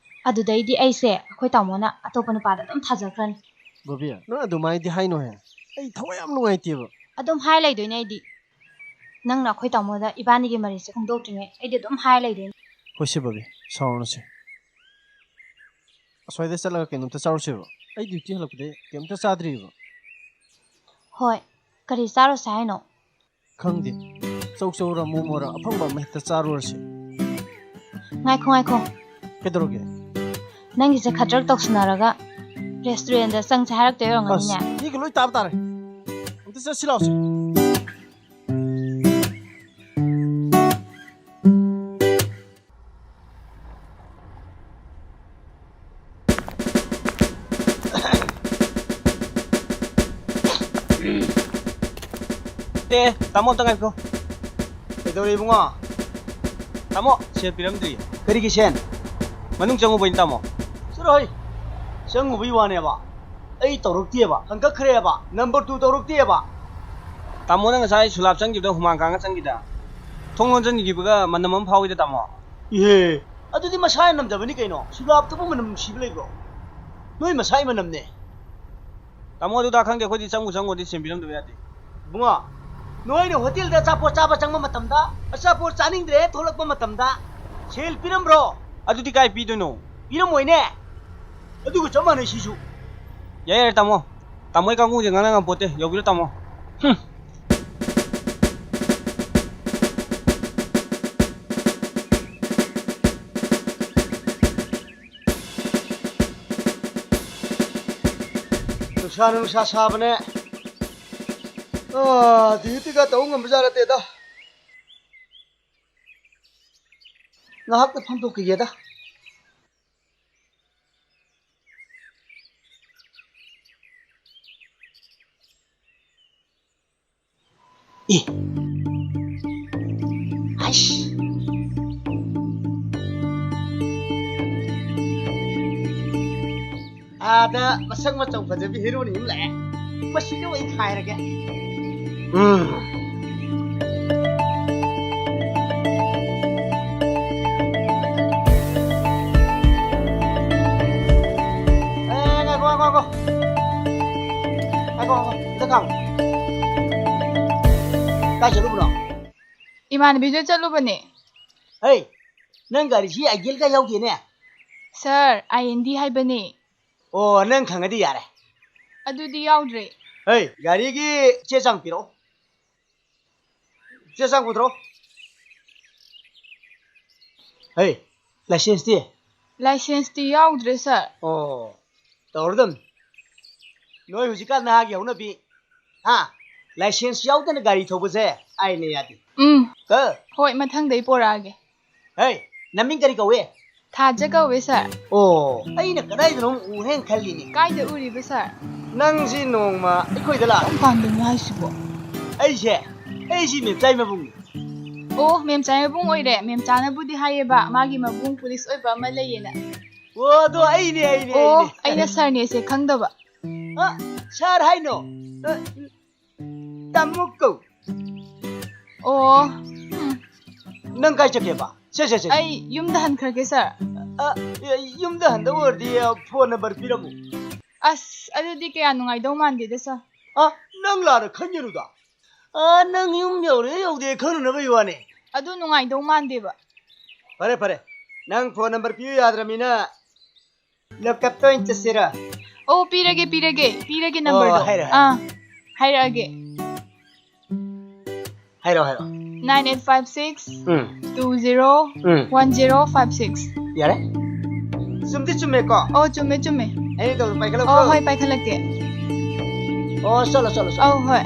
ꯑꯗꯨꯗꯩꯗꯤ ꯑꯩꯁꯦ ꯑꯩꯈꯣꯏ ꯇꯥꯃꯣꯅ ꯑꯇꯣꯞꯄ ꯅꯨꯄꯥꯗ ꯑꯗꯨꯝ ꯊꯥꯖꯈ꯭ꯔꯅꯤ꯫ ꯕꯕꯤ, ꯅꯪ ꯑꯗꯨꯃꯥꯏꯅꯗꯤ ꯍꯥꯏꯅꯨꯍꯦ꯫ ꯑꯩ ꯊꯋꯥꯏ ꯌꯥꯝ ꯅꯨꯡꯉꯥꯏꯇꯦꯕ꯫ ꯑꯗꯨꯝ ꯍꯥꯏ ꯂꯩꯗꯣꯏꯅꯦ ꯑꯩꯗꯤ꯫ ꯅꯪꯅ ꯑꯩꯈꯣꯏ ꯇꯥꯃꯣꯗ ꯏꯕꯥꯅꯤꯒꯤ ꯃꯔꯤꯁꯦ ꯐꯣꯡꯗꯣꯛꯇ꯭ꯔꯤꯉꯩ ꯑꯩꯗꯤ ꯑꯗꯨꯝ ꯍꯥꯏ ꯂꯩꯗꯣꯏꯅꯦ꯫ ꯍꯣꯏꯁꯦ ꯕꯕꯤ, ꯁꯥꯎꯔꯅꯨꯁꯦ꯫ ꯑꯁ꯭ꯋꯥꯏꯗ ꯆꯠꯂꯒ ꯀꯩꯅꯣꯝꯇ ꯆꯥꯔꯨꯁꯦꯕ꯫ ꯑꯩ ꯗ꯭ꯌꯨꯇꯤ ꯍꯜꯂꯛꯄꯗꯩ ꯀꯩꯝꯇ ꯆꯥꯗ꯭ꯔꯤꯕ꯫ ꯍꯣꯏ, ꯀꯔꯤ ꯆꯥꯔꯨꯁꯦ ꯍꯥꯏꯅꯣ? ꯈꯪꯗꯦ, ꯆꯧ ꯆꯧꯔ ꯃꯣꯃꯣꯔ ꯑꯐꯪꯕ ꯑꯃ ꯍꯦꯛꯇ ꯆꯥꯔꯨꯔꯁꯦ꯫ ꯉꯥꯏꯈꯣ, ꯉꯥꯏꯈꯣ꯫ ꯀꯩꯗꯧꯔꯒꯦ? ꯅꯪꯒꯤꯁꯦ ꯈꯗ꯭ꯔꯛ ꯇꯧꯁꯤꯟꯅꯔꯒ ꯔꯦꯁꯇꯨꯔꯦꯟꯗ ꯆꯪꯁꯦ ꯍꯥꯏꯔꯛꯇꯣꯏ ꯑꯣꯏꯔꯝꯒꯅꯤꯅꯦ꯫ ꯑꯁ, ꯃꯤꯒ ꯂꯣꯏ ꯇꯥꯕ ꯇꯥꯔꯦ꯫ ꯑꯝꯇ ꯆꯠꯁꯤ ꯂꯥꯛꯑꯣꯁꯦ꯫ ꯑꯦ, ꯇꯥꯃꯣ, ꯑꯝꯇ ꯉꯥꯏꯈꯣ꯫ ꯀꯩꯗꯧꯔꯦ ꯏꯕꯨꯡꯉꯣ? ꯇꯥꯃꯣ, ꯁꯦꯜ ꯄꯤꯔꯝꯗ꯭ꯔꯤ꯫ ꯀꯔꯤꯒꯤ ꯁꯦꯜ? ꯃꯅꯨꯡ ꯆꯪꯉꯨꯕꯩꯅꯤ, ꯇꯥꯃꯣ꯫ ꯆꯠꯂꯣ ꯍꯩ, ꯆꯪꯉꯨꯕꯩ ꯋꯥꯅꯦꯕ꯫ ꯑꯩ ꯇꯧꯔꯛꯇꯦꯕ, ꯍꯪꯀꯛꯈ꯭ꯔꯦꯕ, ꯅꯝꯕꯔ ꯇꯨ ꯇꯧꯔꯛꯇꯦꯕ꯫ ꯇꯥꯃꯣꯅ ꯉꯁꯥꯏ ꯁꯨꯂꯥꯞ ꯆꯪꯈꯤꯕꯗ ꯍꯨꯃꯥꯡ ꯀꯥꯡꯉ ꯆꯪꯈꯤꯗ꯫ ꯊꯣꯡ ꯂꯣꯟꯁꯤꯟꯈꯤꯕꯒ ꯃꯅꯝ ꯑꯃ ꯐꯥꯎꯏꯗ, ꯇꯥꯃꯣ꯫ ꯏꯍꯦ, ꯑꯗꯨꯗꯤ ꯃꯁꯥꯅ ꯅꯝꯖꯕꯅꯤ ꯀꯩꯅꯣ꯫ ꯁꯨꯂꯥꯞꯇꯕꯨ ꯃꯅꯝ ꯅꯨꯡꯁꯤꯕ ꯂꯩꯕ꯭ꯔꯣ? ꯅꯣꯏ ꯃꯁꯥꯒꯤ ꯃꯅꯝꯅꯦ꯫ ꯇꯥꯃꯣ, ꯑꯗꯨꯗ ꯈꯪꯗꯦ, ꯑꯩꯈꯣꯏꯗꯤ ꯆꯪꯕꯨ ꯆꯪꯉꯨꯔꯗꯤ ꯁꯦꯝꯕꯤꯔꯝꯗꯕ ꯌꯥꯗꯦ꯫ ꯏꯕꯨꯡꯉꯣ, ꯅꯣꯏꯅ ꯍꯣꯇꯦꯜꯗ ꯑꯆꯥꯄꯣꯠ ꯆꯥꯕ ꯆꯪꯕ ꯃꯇꯝꯗ, ꯑꯆꯥꯄꯣꯠ ꯆꯥꯅꯤꯡꯗ꯭ꯔꯦ ꯊꯣꯛꯂꯛꯄ ꯃꯇꯝꯗ ꯁꯦꯜ ꯄꯤꯔꯝꯕ꯭ꯔꯣ? ꯑꯗꯨꯗꯤ ꯀꯥꯏ ꯄꯤꯗꯣꯏꯅꯣ? ꯄꯤꯔꯝꯃꯣꯏꯅꯦ꯫ ꯑꯗꯨꯒ ꯆꯞ ꯃꯥꯟꯅꯩ ꯁꯤꯁꯨ꯫ ꯌꯥꯏ, ꯌꯥꯏ, ꯇꯥꯃꯣ꯫ ꯇꯥꯃꯣ ꯍꯣꯏ ꯀꯥꯡꯕꯨꯁꯦ ꯉꯥꯡꯅ ꯉꯝꯄꯣꯠꯇꯦ꯫ ꯌꯧꯕꯤꯔꯣ, ꯇꯥꯃꯣ꯫ ꯍꯨꯝ꯫ ꯅꯨꯡꯁꯥꯅ ꯅꯨꯡꯁꯥ ꯁꯥꯕꯅꯦ꯫ ꯑꯥ, ꯗ꯭ꯌꯨꯇꯤꯒ ꯇꯧ ꯉꯝꯕꯖꯥꯠ ꯅꯠꯇꯦꯗ꯫ ꯉꯥꯏꯍꯥꯛꯇ ꯐꯝꯗꯣꯛꯈꯤꯒꯦꯗ꯫ ꯑꯦ꯫ ꯑꯩꯁ꯫ ꯑꯥꯗ ꯃꯁꯛ ꯃꯇꯧ ꯐꯖꯕꯤ ꯍꯦꯔꯣꯅꯤ ꯑꯃ ꯂꯥꯛꯑꯦ꯫ ꯃꯁꯤꯁꯨ ꯑꯩ ꯈꯥꯏꯔꯒꯦ꯫ ꯎꯝ꯫ ꯑꯦ, ꯉꯥꯏꯈꯣ, ꯉꯥꯏꯈꯣ, ꯉꯥꯏꯈꯣ꯫ ꯉꯥꯏꯈꯣ, ꯉꯥꯏꯈꯣ꯫ ꯑꯝꯇ ꯈꯥꯝꯃꯣ꯫ ꯀꯥꯏ ꯆꯠꯂꯨꯕꯅꯣ? ꯏꯃꯥꯟꯅꯕꯤꯗ ꯆꯠꯂꯨꯕꯅꯦ꯫ ꯍꯩ, ꯅꯪ ꯒꯥꯔꯤꯁꯤ ꯑꯥꯏꯗꯤꯌꯦꯜꯒ ꯌꯥꯎꯗꯦꯅꯦ꯫ ꯁꯥꯔ, ꯑꯥꯏ ꯑꯦꯟ ꯗꯤ ꯍꯥꯏꯕꯅꯦ꯫ ꯑꯣ, ꯅꯪ ꯈꯪꯉꯗꯤ ꯌꯥꯔꯦ꯫ ꯑꯗꯨꯗꯤ ꯌꯥꯎꯗ꯭ꯔꯦ꯫ ꯍꯩ, ꯒꯥꯔꯤꯒꯤ ꯆꯦ ꯆꯥꯡ ꯄꯤꯔꯛꯑꯣ꯫ ꯆꯦ ꯆꯥꯡ ꯄꯨꯊꯣꯔꯛꯑꯣ꯫ ꯍꯩ, ꯂꯥꯏꯁꯦꯟꯁꯇꯤ? ꯂꯥꯏꯁꯦꯟꯁꯇꯤ ꯌꯥꯎꯗ꯭ꯔꯦ, ꯁꯥꯔ꯫ ꯑꯣ, ꯇꯧꯔꯗꯝꯅꯤ꯫ ꯅꯣꯏ ꯍꯧꯖꯤꯛꯀꯥꯟ ꯅꯍꯥꯒꯤ ꯍꯧꯅꯕꯤ, ꯍꯥ? ꯂꯥꯏꯁꯦꯟꯁ ꯌꯥꯎꯗꯅ ꯒꯥꯔꯤ ꯊꯧꯕꯁꯦ ꯑꯥꯏꯟꯅ ꯌꯥꯗꯦ꯫ ꯎꯝ꯫ ꯀ? ꯍꯣꯏ, ꯃꯊꯪꯗꯩ ꯄꯣꯔꯛꯑꯒꯦ꯫ ꯍꯩ, ꯅꯃꯤꯡ ꯀꯔꯤ ꯀꯧꯏ? ꯊꯥꯖ ꯀꯧꯋꯦ, ꯁꯥꯔ꯫ ꯑꯣ, ꯑꯩꯅ ꯀꯗꯥꯏꯗꯅꯣꯝ ꯎꯔꯦꯅ ꯈꯜꯂꯤꯅꯦ꯫ ꯀꯥꯏꯗ ꯎꯔꯤꯕ, ꯁꯥꯔ? ꯅꯪꯁꯤ ꯅꯣꯡꯃ ꯑꯩꯈꯣꯏꯗ ꯂꯥꯛ- ꯀꯔꯝ ꯀꯥꯟꯗꯅꯣ ꯍꯥꯏꯁꯤꯕꯣ? ꯑꯩꯁꯦ, ꯑꯩꯁꯤ ꯃꯦꯝꯆꯥꯏ ꯃꯕꯨꯡꯅꯤ꯫ ꯑꯣ, ꯃꯦꯝꯆꯥꯏ ꯃꯕꯨꯡ ꯑꯣꯏꯔꯦ꯫ ꯃꯦꯝꯆꯥꯅꯕꯨꯗꯤ ꯍꯥꯏꯌꯦꯕ, ꯃꯥꯒꯤ ꯃꯕꯨꯡ ꯄꯨꯂꯤꯁ ꯑꯣꯏꯕ ꯑꯃ ꯂꯩꯌꯦꯅ꯫ ꯑꯣ, ꯑꯗꯣ ꯑꯩꯅꯦ, ꯑꯩꯅꯦ, ꯑꯣ, ꯑꯩꯅꯦ꯫ ꯑꯩꯅ ꯁꯥꯔꯅꯦꯁꯦ ꯈꯪꯗꯕ꯫ ꯑ, ꯁꯥꯔ ꯍꯥꯏꯅꯣ? ꯑ, ꯇꯥꯃꯣ ꯀꯧ꯫ ꯑꯣ, ꯎꯝ꯫ ꯅꯪ ꯀꯥꯏ ꯆꯠꯀꯦꯕ? ꯁꯦ, ꯁꯦ, ꯁꯦ꯫ ꯑꯩ ꯌꯨꯝꯗ ꯍꯟꯈ꯭ꯔꯒꯦ, ꯁꯥꯔ꯫ ꯑ, ꯌꯨꯝꯗ ꯍꯟꯗꯧ ꯑꯣꯏꯔꯗꯤ, ꯑ, ꯐꯣꯟ ꯅꯝꯕꯔ ꯄꯤꯔꯝꯃꯨ꯫ ꯑꯁ, ꯑꯗꯨꯗꯤ ꯀꯌꯥ ꯅꯨꯡꯉꯥꯏꯗꯧ ꯃꯥꯟꯗꯦꯗ, ꯁꯥꯔ꯫ ꯑ, ꯅꯪ ꯂꯥꯟꯅ ꯈꯟꯒꯅꯨꯗ꯫ ꯑ, ꯅꯪ ꯌꯨꯝ ꯌꯧꯔꯦ ꯌꯧꯗꯦ ꯈꯪꯅꯅꯕꯒꯤ ꯋꯥꯅꯦ꯫ ꯑꯗꯨ ꯅꯨꯡꯉꯥꯏꯗꯧ ꯃꯥꯟꯗꯦꯕ꯫ ꯐꯔꯦ, ꯐꯔꯦ꯫ ꯅꯪ ꯐꯣꯟ ꯅꯝꯕꯔ ꯄꯤꯌꯨ ꯌꯥꯗ꯭ꯔꯃꯤꯅ, ꯂꯣꯀꯞꯇ ꯑꯣꯏꯅ ꯆꯠꯁꯤꯔ? ꯑꯣ, ꯄꯤꯔꯒꯦ, ꯄꯤꯔꯒꯦ, ꯄꯤꯔꯒꯦ ꯑꯣ, ꯅꯝꯕꯔꯗꯣ꯫ ꯍꯥꯏꯔꯣ, ꯍꯥꯏꯔꯣ꯫ ꯑꯥ, ꯍꯥꯏꯔꯛꯑꯒꯦ꯫ ꯍꯥꯏꯔꯣ, ꯍꯥꯏꯔꯣ꯫ Nine eight five six um. Two zero um. One zero five six. ꯌꯥꯔꯦ? ꯆꯨꯝꯗꯤ ꯆꯨꯝꯃꯦꯀꯣ? ꯑꯣ, ꯆꯨꯝꯃꯦ, ꯆꯨꯝꯃꯦ꯫ ꯑꯩꯅ ꯇꯧꯔ ꯄꯥꯏꯈꯠꯂꯛꯎꯀꯣ? ꯑꯣ, ꯍꯣꯏ, ꯄꯥꯏꯈꯠꯂꯛꯀꯦ꯫ ꯑꯣ, ꯆꯠꯂꯣ, ꯆꯠꯂꯣ, ꯆꯠꯂꯣ꯫ ꯑꯧ, ꯍꯣꯏ꯫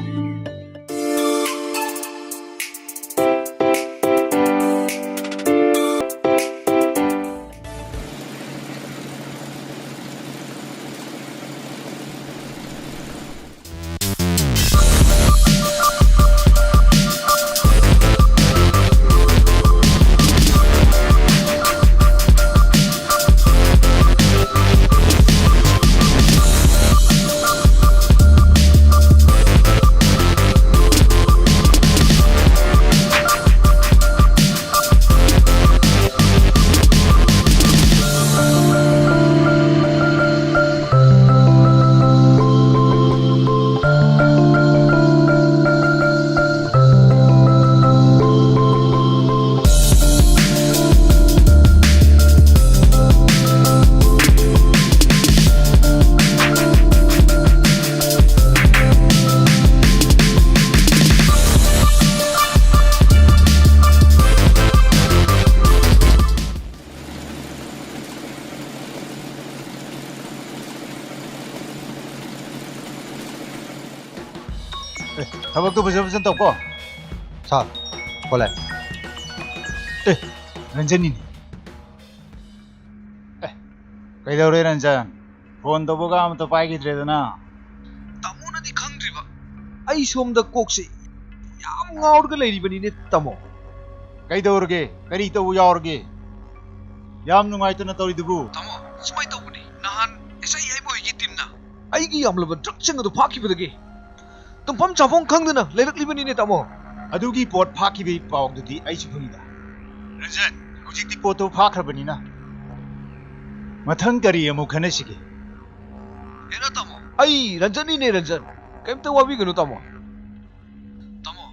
ꯊꯕꯛꯇꯨ ꯐꯖ ꯐꯖꯅ ꯇꯧꯀꯣ꯫ ꯁꯥꯔ, ꯀꯣꯂꯦ꯫ ꯑꯦ, ꯔꯟꯖꯟꯅꯤꯅꯦ꯫ ꯑꯦ, ꯀꯩꯗꯧꯔꯦ ꯔꯟꯖꯟ? ꯐꯣꯟ ꯇꯧꯕꯒ ꯑꯃꯇ ꯄꯥꯏꯈꯤꯗ꯭ꯔꯦꯗꯅ꯫ ꯇꯥꯃꯣꯅꯗꯤ ꯈꯪꯗ꯭ꯔꯤꯕ, ꯑꯩ ꯁꯣꯝꯗ ꯀꯣꯛꯁꯦ ꯌꯥꯝ ꯉꯥꯎꯔꯒ ꯂꯩꯔꯤꯕꯅꯤꯅꯦ, ꯇꯥꯃꯣ꯫ ꯀꯩꯗꯧꯔꯒꯦ? ꯀꯔꯤ ꯇꯧꯕ ꯌꯥꯎꯔꯒꯦ? ꯌꯥꯝ ꯅꯨꯡꯉꯥꯏꯇꯅ ꯇꯧꯔꯤꯗꯨꯕꯨ꯫ ꯇꯥꯃꯣ, ꯁꯨꯃꯥꯏꯅ ꯇꯧꯕꯅꯤ, ꯅꯍꯥꯟ ꯑꯦꯁ ꯑꯥꯏ ꯑꯦꯝ ꯑꯣꯏꯒꯤ ꯇꯤꯝꯅ ꯑꯩꯒꯤ ꯌꯥꯝꯂꯕ ꯗ꯭ꯔꯒꯁꯤꯡ ꯑꯗꯨ ꯐꯥꯈꯤꯕꯗꯒꯤ ꯇꯨꯝꯐꯝ ꯆꯥꯐꯝ ꯈꯪꯗꯅ ꯂꯩꯔꯛꯂꯤꯕꯅꯤꯅꯦ, ꯇꯥꯃꯣ꯫ ꯑꯗꯨꯒꯤ ꯄꯣꯠ ꯐꯥꯈꯤꯕꯒꯤ ꯄꯥꯎꯗꯨꯗꯤ ꯑꯩꯁꯨ ꯈꯪꯏꯗ꯫ ꯔꯟꯖꯟ, ꯍꯧꯖꯤꯛꯇꯤ ꯄꯣꯠꯇꯨ ꯐꯥꯈ꯭ꯔꯕꯅꯤꯅ ꯃꯊꯪ ꯀꯔꯤ ꯑꯃꯨꯛ ꯈꯟꯅꯁꯤꯒꯦ? ꯍꯦꯔꯥ, ꯇꯥꯃꯣ, ꯑꯩ ꯔꯟꯖꯟꯅꯤꯅꯦ, ꯔꯟꯖꯟ꯫ ꯀꯩꯝꯇ ꯋꯥꯕꯤꯒꯅꯨ, ꯇꯥꯃꯣ꯫ ꯇꯥꯃꯣ,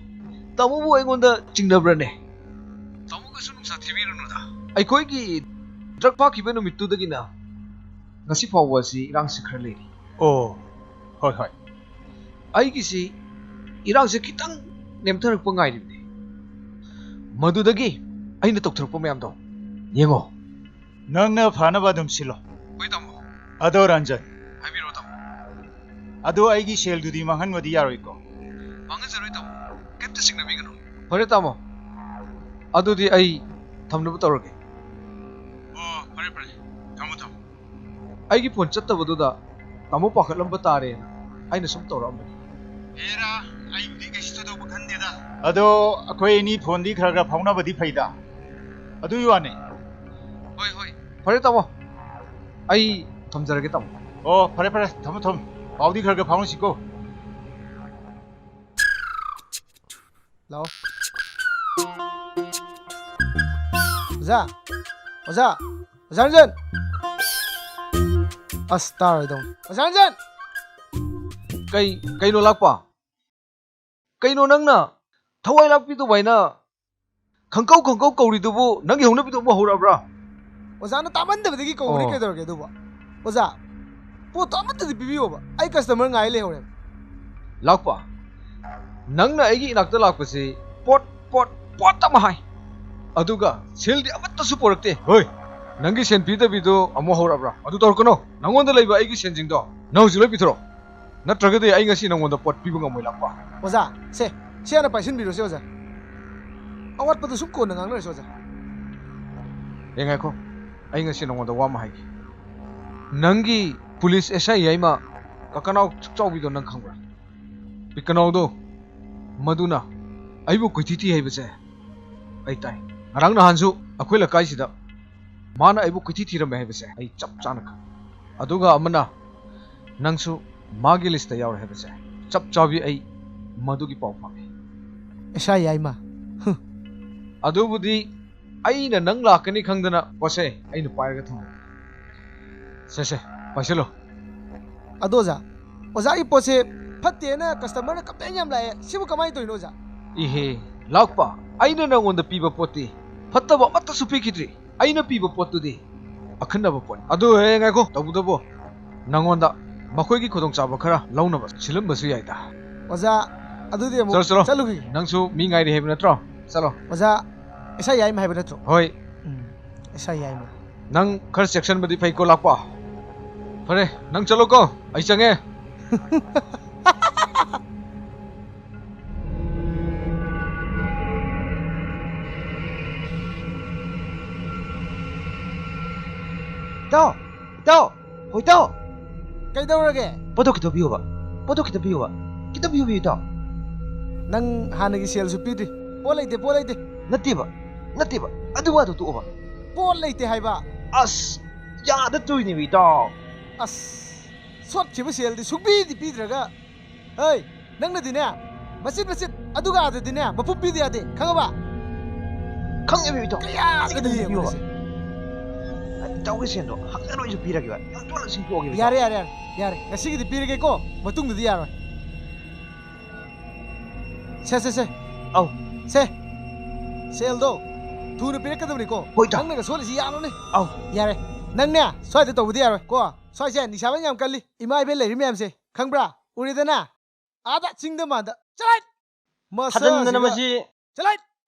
ꯇꯥꯃꯣꯕꯨ ꯑꯩꯉꯣꯟꯗ ꯆꯤꯡꯅꯕ꯭ꯔꯅꯦ? ꯇꯥꯃꯣ ꯀꯩꯁꯨ ꯅꯨꯡꯁꯥ ꯊꯤꯕꯤꯔꯨꯅꯨꯗ꯫ ꯑꯩꯈꯣꯏꯒꯤ ꯗ꯭ꯔꯒ ꯐꯥꯈꯤꯕ ꯅꯨꯃꯤꯠꯇꯨꯗꯒꯤꯅ ꯉꯁꯤ ꯐꯥꯎꯕ ꯑꯁꯤ ꯏꯔꯥꯡꯁꯤ ꯈꯔ ꯂꯩꯔꯤ꯫ ꯑꯣ, ꯍꯣꯏ, ꯍꯣꯏ꯫ ꯑꯩꯒꯤꯁꯤ ꯏꯔꯥꯡꯁꯦ ꯈꯤꯇꯪ ꯅꯦꯝꯊꯔꯛꯄ ꯉꯥꯏꯔꯤꯕꯅꯤ꯫ ꯃꯗꯨꯗꯒꯤ ꯑꯩꯅ ꯇꯧꯊꯔꯛꯄ ꯃꯌꯥꯝꯗꯣ ꯌꯦꯡꯉꯣ꯫ ꯅꯪꯅ ꯐꯅꯕ ꯑꯗꯨꯝ ꯁꯤꯜꯂꯣ꯫ ꯍꯣꯏ, ꯇꯥꯃꯣ꯫ ꯑꯗꯣ ꯔꯟꯖꯟ꯫ ꯍꯥꯏꯕꯤꯔꯣ, ꯇꯥꯃꯣ꯫ ꯑꯗꯣ ꯑꯩꯒꯤ ꯁꯦꯜꯗꯨꯗꯤ ꯃꯥꯡꯍꯟꯕꯗꯤ ꯌꯥꯔꯣꯏꯀꯣ? ꯃꯥꯡꯍꯟꯖꯔꯣꯏ, ꯇꯥꯃꯣ꯫ ꯀꯩꯝꯇ ꯆꯤꯡꯅꯕꯤꯒꯅꯨ꯫ ꯐꯔꯦ, ꯇꯥꯃꯣ꯫ ꯑꯗꯨꯗꯤ ꯑꯩ ꯊꯝꯅꯕ ꯇꯧꯔꯒꯦ꯫ ꯑꯣ, ꯐꯔꯦ, ꯐꯔꯦ꯫ ꯊꯝꯃꯣ, ꯊꯝꯃꯣ꯫ ꯑꯩꯒꯤ ꯐꯣꯟ ꯆꯠꯇꯕꯗꯨꯗ ꯇꯥꯃꯣ ꯄꯥꯈꯠꯂꯝꯕ ꯇꯥꯔꯦꯅ ꯑꯩꯅ ꯁꯨꯝ ꯇꯧꯔꯛꯑꯝꯕꯅꯤ꯫ ꯍꯦꯔꯥ, ꯑꯩꯕꯨꯗꯤ ꯀꯩꯁꯨ ꯊꯣꯏꯗꯣꯛꯄ ꯈꯟꯗꯦꯗ꯫ ꯑꯗꯣ ꯑꯩꯈꯣꯏ ꯑꯅꯤ ꯐꯣꯟꯗꯤ ꯈꯔ ꯈꯔ ꯐꯥꯎꯅꯕꯗꯤ ꯐꯩꯗ꯫ ꯑꯗꯨꯒꯤ ꯋꯥꯅꯤ꯫ ꯍꯣꯏ, ꯍꯣꯏ꯫ ꯐꯔꯦ, ꯇꯥꯃꯣ꯫ ꯑꯩ ꯊꯝꯖꯔꯒꯦ, ꯇꯥꯃꯣ꯫ ꯑꯣ, ꯐꯔꯦ, ꯐꯔꯦ꯫ ꯊꯝꯃꯣ, ꯊꯝꯃꯣ꯫ ꯄꯥꯎꯗꯤ ꯈꯔ ꯈꯔ ꯐꯥꯎꯅꯁꯤꯀꯣ꯫ ꯂꯥꯛꯑꯣ꯫ ꯑꯣꯖꯥ! ꯑꯣꯖꯥ! ꯑꯣꯖꯥ ꯔꯟꯖꯟ! ꯑꯁ, ꯇꯥꯔꯣꯏꯗꯧꯅꯤ꯫ ꯑꯣꯖꯥ ꯔꯟꯖꯟ! ꯀꯩ, ꯀꯩꯅꯣ ꯂꯥꯛꯄ? ꯀꯩꯅꯣ ꯅꯪꯅ ꯊꯋꯥꯏ ꯂꯥꯛꯄꯤꯗꯨꯕꯥꯏꯅ ꯈꯪꯀꯧ ꯈꯪꯀꯧ ꯀꯧꯔꯤꯗꯨꯕꯨ ꯅꯪꯒꯤ ꯍꯧꯅꯕꯤꯗꯨ ꯑꯃꯨꯛ ꯍꯧꯔꯛꯑꯕ꯭ꯔꯥ? ꯑꯣꯖꯥꯅ ꯇꯥꯃꯟꯗꯕꯗꯒꯤ ꯀꯧꯕꯅꯤ꯫ ꯑꯣ꯫ ꯀꯩꯗꯧꯔꯒꯦ ꯑꯗꯨꯕꯨ? ꯑꯣꯖꯥ, ꯄꯣꯠꯇꯣ ꯑꯃꯠꯇꯗꯤ ꯄꯤꯕꯤꯌꯣꯕ, ꯑꯩ ꯀꯁꯇꯃꯔ ꯉꯥꯏ ꯂꯩꯍꯧꯔꯦꯕ꯫ ꯂꯥꯛꯄ, ꯅꯪꯅ ꯑꯩꯒꯤ ꯏꯅꯥꯛꯇ ꯂꯥꯛꯄꯁꯤ ꯄꯣꯠ, ꯄꯣꯠ, ꯄꯣꯠ ꯑꯃ ꯍꯥꯏ, ꯑꯗꯨꯒ ꯁꯦꯜꯗꯤ ꯑꯃꯠꯇꯁꯨ ꯄꯣꯔꯛꯇꯦ꯫ ꯍꯣꯏ꯫ ꯅꯪꯒꯤ ꯁꯦꯟ ꯄꯤꯗꯕꯤꯗꯣ ꯑꯃꯨꯛ ꯍꯧꯔꯛꯑꯕ꯭ꯔꯥ? ꯑꯗꯨ ꯇꯧꯔꯛꯀꯅꯣ꯫ ꯅꯪꯉꯣꯟꯗ ꯂꯩꯕ ꯑꯩꯒꯤ ꯁꯦꯟꯁꯤꯡꯗꯣ ꯅꯪ ꯍꯧꯖꯤꯛ ꯂꯣꯏ ꯄꯤꯊꯣꯔꯛꯑꯣ꯫ ꯅꯠꯇ꯭ꯔꯒꯗꯤ ꯑꯩ ꯉꯁꯤ ꯅꯪꯉꯣꯟꯗ ꯄꯣꯠ ꯄꯤꯕ ꯉꯝꯃꯣꯏ, ꯂꯥꯛꯄ꯫ ꯑꯣꯖꯥ, ꯁꯦ, ꯁꯤ ꯍꯥꯟꯅ ꯄꯥꯏꯁꯤꯟꯕꯤꯔꯣꯁꯦ ꯑꯣꯖꯥ꯫ ꯑꯋꯥꯠꯄꯗꯨ ꯁꯨꯝ ꯀꯣꯟꯅ ꯉꯥꯡꯅꯔꯁꯤ ꯑꯣꯖꯥ꯫ ꯑꯦ, ꯉꯥꯏꯈꯣ, ꯑꯩ ꯉꯁꯤ ꯅꯪꯉꯣꯟꯗ ꯋꯥ ꯑꯃ ꯍꯥꯏꯒꯦ꯫ ꯅꯪꯒꯤ ꯄꯨꯂꯤꯁ ꯑꯦꯁ ꯑꯥꯏ ꯌꯥꯏꯃ ꯀꯀꯅꯥꯎ ꯁꯨꯛ ꯆꯥꯎꯕꯤꯗꯣ ꯅꯪ ꯈꯪꯕ꯭ꯔꯥ? ꯄꯤꯀꯅꯥꯎꯗꯣ, ꯃꯗꯨꯅ ꯑꯩꯕꯨ ꯀꯣꯏꯊꯤ ꯊꯤ ꯍꯥꯏꯕꯁꯦ ꯑꯩ ꯇꯥꯏ꯫ ꯉꯔꯥꯡ ꯅꯍꯥꯟꯁꯨ ꯑꯩꯈꯣꯏ ꯂꯩꯀꯥꯏꯁꯤꯗ ꯃꯥꯅ ꯑꯩꯕꯨ ꯀꯣꯏꯊꯤ ꯊꯤꯔꯝꯃꯦ ꯍꯥꯏꯕꯁꯦ ꯑꯩ ꯆꯞ ꯆꯥꯅ ꯈꯪꯉꯤ꯫ ꯑꯗꯨꯒ ꯑꯃꯅ, ꯅꯪꯁꯨ ꯃꯥꯒꯤ ꯂꯤꯁꯇ ꯌꯥꯎꯔꯦ ꯍꯥꯏꯕꯁꯦ ꯆꯞ ꯆꯥꯕꯤ ꯑꯩ ꯃꯗꯨꯒꯤ ꯄꯥꯎ ꯐꯪꯉꯤ꯫ ꯑꯦꯁ ꯑꯥꯏ ꯌꯥꯏꯃ꯫ ꯍꯨꯝ꯫ ꯑꯗꯨꯕꯨꯗꯤ ꯑꯩꯅ ꯅꯪ ꯂꯥꯛꯀꯅꯤ ꯈꯪꯗꯅ ꯄꯣꯠꯁꯦ ꯑꯩꯅ ꯄꯥꯏꯔꯒ ꯊꯝꯃꯤ꯫ ꯁꯦ, ꯁꯦ, ꯄꯥꯏꯁꯤꯜꯂꯣ꯫ ꯑꯗꯣ ꯑꯣꯖꯥ, ꯑꯣꯖꯥꯒꯤ ꯄꯣꯠꯁꯦ ꯐꯠꯇꯦꯅ ꯀꯁꯇꯃꯔꯅ ꯀꯝꯄ꯭ꯂꯦꯟ ꯌꯥꯝ ꯂꯥꯛꯑꯦ, ꯁꯤꯕꯨ ꯀꯃꯥꯏꯅ ꯇꯧꯔꯤꯅꯣ ꯑꯣꯖꯥ? ꯏꯍꯦ, ꯂꯥꯛꯄ, ꯑꯩꯅ ꯅꯪꯉꯣꯟꯗ ꯄꯤꯕ ꯄꯣꯠꯇꯤ ꯐꯠꯇꯕ ꯑꯃꯠꯇꯁꯨ ꯄꯤꯈꯤꯗ꯭ꯔꯤ꯫ ꯑꯩꯅ ꯄꯤꯕ ꯄꯣꯠꯇꯨꯗꯤ ꯑꯈꯟꯅꯕ ꯄꯣꯠꯅꯤ꯫ ꯑꯗꯨ ꯍꯦ, ꯉꯥꯏꯈꯣ, ꯇꯧꯕꯇꯕꯨ ꯅꯪꯉꯣꯟꯗ ꯃꯈꯣꯏꯒꯤ ꯈꯨꯗꯣꯡꯆꯥꯕ ꯈꯔ ꯂꯧꯅꯕ ꯁꯤꯜꯂꯝꯕꯁꯨ ꯌꯥꯏꯗ꯫ ꯑꯣꯖꯥ, ꯑꯗꯨꯗꯤ ꯑꯃꯨꯛ ꯆꯠꯂꯣ, ꯆꯠꯂꯣ꯫ ꯆꯠꯂꯨꯈꯤꯒꯦ꯫ ꯅꯪꯁꯨ ꯃꯤ ꯉꯥꯏꯔꯤ ꯍꯥꯏꯕ ꯅꯠꯇ꯭ꯔꯣ? ꯆꯠꯂꯣ꯫ ꯑꯣꯖꯥ, ꯑꯦꯁ ꯑꯥꯏ ꯌꯥꯏꯃ ꯍꯥꯏꯕ ꯅꯠꯇ꯭ꯔꯣ? ꯍꯣꯏ꯫ ꯎꯝ, ꯑꯦꯁ ꯑꯥꯏ ꯌꯥꯏꯃ꯫ ꯅꯪ ꯈꯔ ꯆꯦꯛꯁꯤꯟꯕꯗꯤ ꯐꯩꯀꯣ, ꯂꯥꯛꯄ꯫ ꯐꯔꯦ, ꯅꯪ ꯆꯠꯂꯣꯀꯣ, ꯑꯩ ꯆꯪꯉꯦ꯫ ꯏꯇꯥꯎ! ꯏꯇꯥꯎ! ꯍꯣ, ꯏꯇꯥꯎ! ꯀꯩꯗꯧꯔꯒꯦ? ꯄꯣꯠꯇꯣ ꯈꯤꯇ ꯄꯤꯌꯣꯕ꯫ ꯄꯣꯠꯇꯣ ꯈꯤꯇ ꯄꯤꯌꯣꯕ꯫ ꯈꯤꯇ ꯄꯤꯌꯣꯕ, ꯏꯇꯥꯎ꯫ ꯅꯪ ꯍꯥꯟꯅꯒꯤ ꯁꯦꯜꯁꯨ ꯄꯤꯗ꯭ꯔꯤ꯫ ꯄꯣꯠ ꯂꯩꯇꯦ, ꯄꯣꯠ ꯂꯩꯇꯦ꯫ ꯅꯠꯇꯦꯕ, ꯅꯠꯇꯦꯕ꯫ ꯑꯗꯨ ꯋꯥꯗꯣ ꯇꯣꯛꯑꯣꯕ꯫ ꯄꯣꯠ ꯂꯩꯇꯦ ꯍꯥꯏꯕ꯫ ꯑꯁ, ꯌꯥꯗ ꯇꯣꯏꯅꯦꯕ, ꯏꯇꯥꯎ꯫ ꯑꯁ, ꯁꯣꯠꯈꯤꯕ ꯁꯦꯜꯗꯤ ꯁꯨꯡꯄꯤꯗꯤ ꯄꯤꯗ꯭ꯔꯒ꯫ ꯍꯩ, ꯅꯪꯅꯗꯤꯅꯦ, ꯃꯆꯤꯠ ꯃꯆꯤꯠ ꯑꯗꯨꯒ ꯑꯥꯗꯗꯤꯅꯦ, ꯃꯄꯨꯝ ꯄꯤꯗ ꯌꯥꯗꯦ, ꯈꯪꯉꯕ? ꯈꯪꯉꯦꯕ, ꯏꯇꯥꯎ꯫ ꯀꯌꯥꯗꯅꯤ ꯈꯤꯇꯪ ꯄꯤꯌꯣꯕ꯫ ꯌꯦꯡꯉꯨꯁꯦ꯫ ꯏꯇꯥꯎꯒꯤ ꯁꯦꯜꯗꯣ ꯍꯪꯉꯔꯣꯏꯁꯨ ꯄꯤꯔꯒꯦꯕ꯫ ꯌꯥꯝ ꯊꯨꯅ ꯁꯤꯡꯊꯣꯛꯑꯒꯦꯕ, ꯏꯇꯥꯎ꯫ ꯌꯥꯔꯦ, ꯌꯥꯔꯦ, ꯌꯥꯔꯦ, ꯌꯥꯔꯦ꯫ ꯉꯁꯤꯒꯤꯗꯤ ꯄꯤꯔꯒꯦꯀꯣ, ꯃꯇꯨꯡꯗꯗꯤ ꯌꯥꯔꯣꯏ꯫ ꯁꯦ, ꯁꯦ, ꯁꯦ꯫ ꯑꯧ꯫ ꯁꯦ꯫ ꯁꯦꯜꯗꯣ ꯊꯨꯅ ꯄꯤꯔꯛꯀꯗꯕꯅꯤꯀꯣ꯫ ꯍꯣꯏ, ꯏꯇꯥꯎ꯫ ꯅꯪꯅꯒ ꯁꯣꯜꯂꯤꯁꯤ ꯌꯥꯔꯣꯅꯦ꯫ ꯑꯧ꯫ ꯌꯥꯔꯦ꯫ ꯅꯪꯅꯦ, ꯁ꯭ꯋꯥꯏꯗ ꯇꯧꯕꯗꯤ ꯌꯥꯔꯣꯏ ꯀꯣ꯫ ꯁ꯭ꯋꯥꯏꯁꯦ ꯅꯤꯁꯥꯕꯟ ꯌꯥꯝ ꯀꯜꯂꯤ꯫ ꯏꯃꯥ ꯏꯕꯦꯟ ꯂꯩꯔꯤ ꯃꯌꯥꯝꯁꯦ ꯈꯪꯕ꯭ꯔꯥ? ꯎꯔꯦꯗꯅ? ꯑꯥꯗ ꯆꯤꯡꯗ ꯃꯥꯟꯗ꯫ ꯆꯠꯂꯣ! ꯃꯁꯛꯁꯤꯒ꯫ ꯊꯥꯖꯟꯗꯅ ꯃꯁꯤ꯫ ꯆꯠꯂꯣ!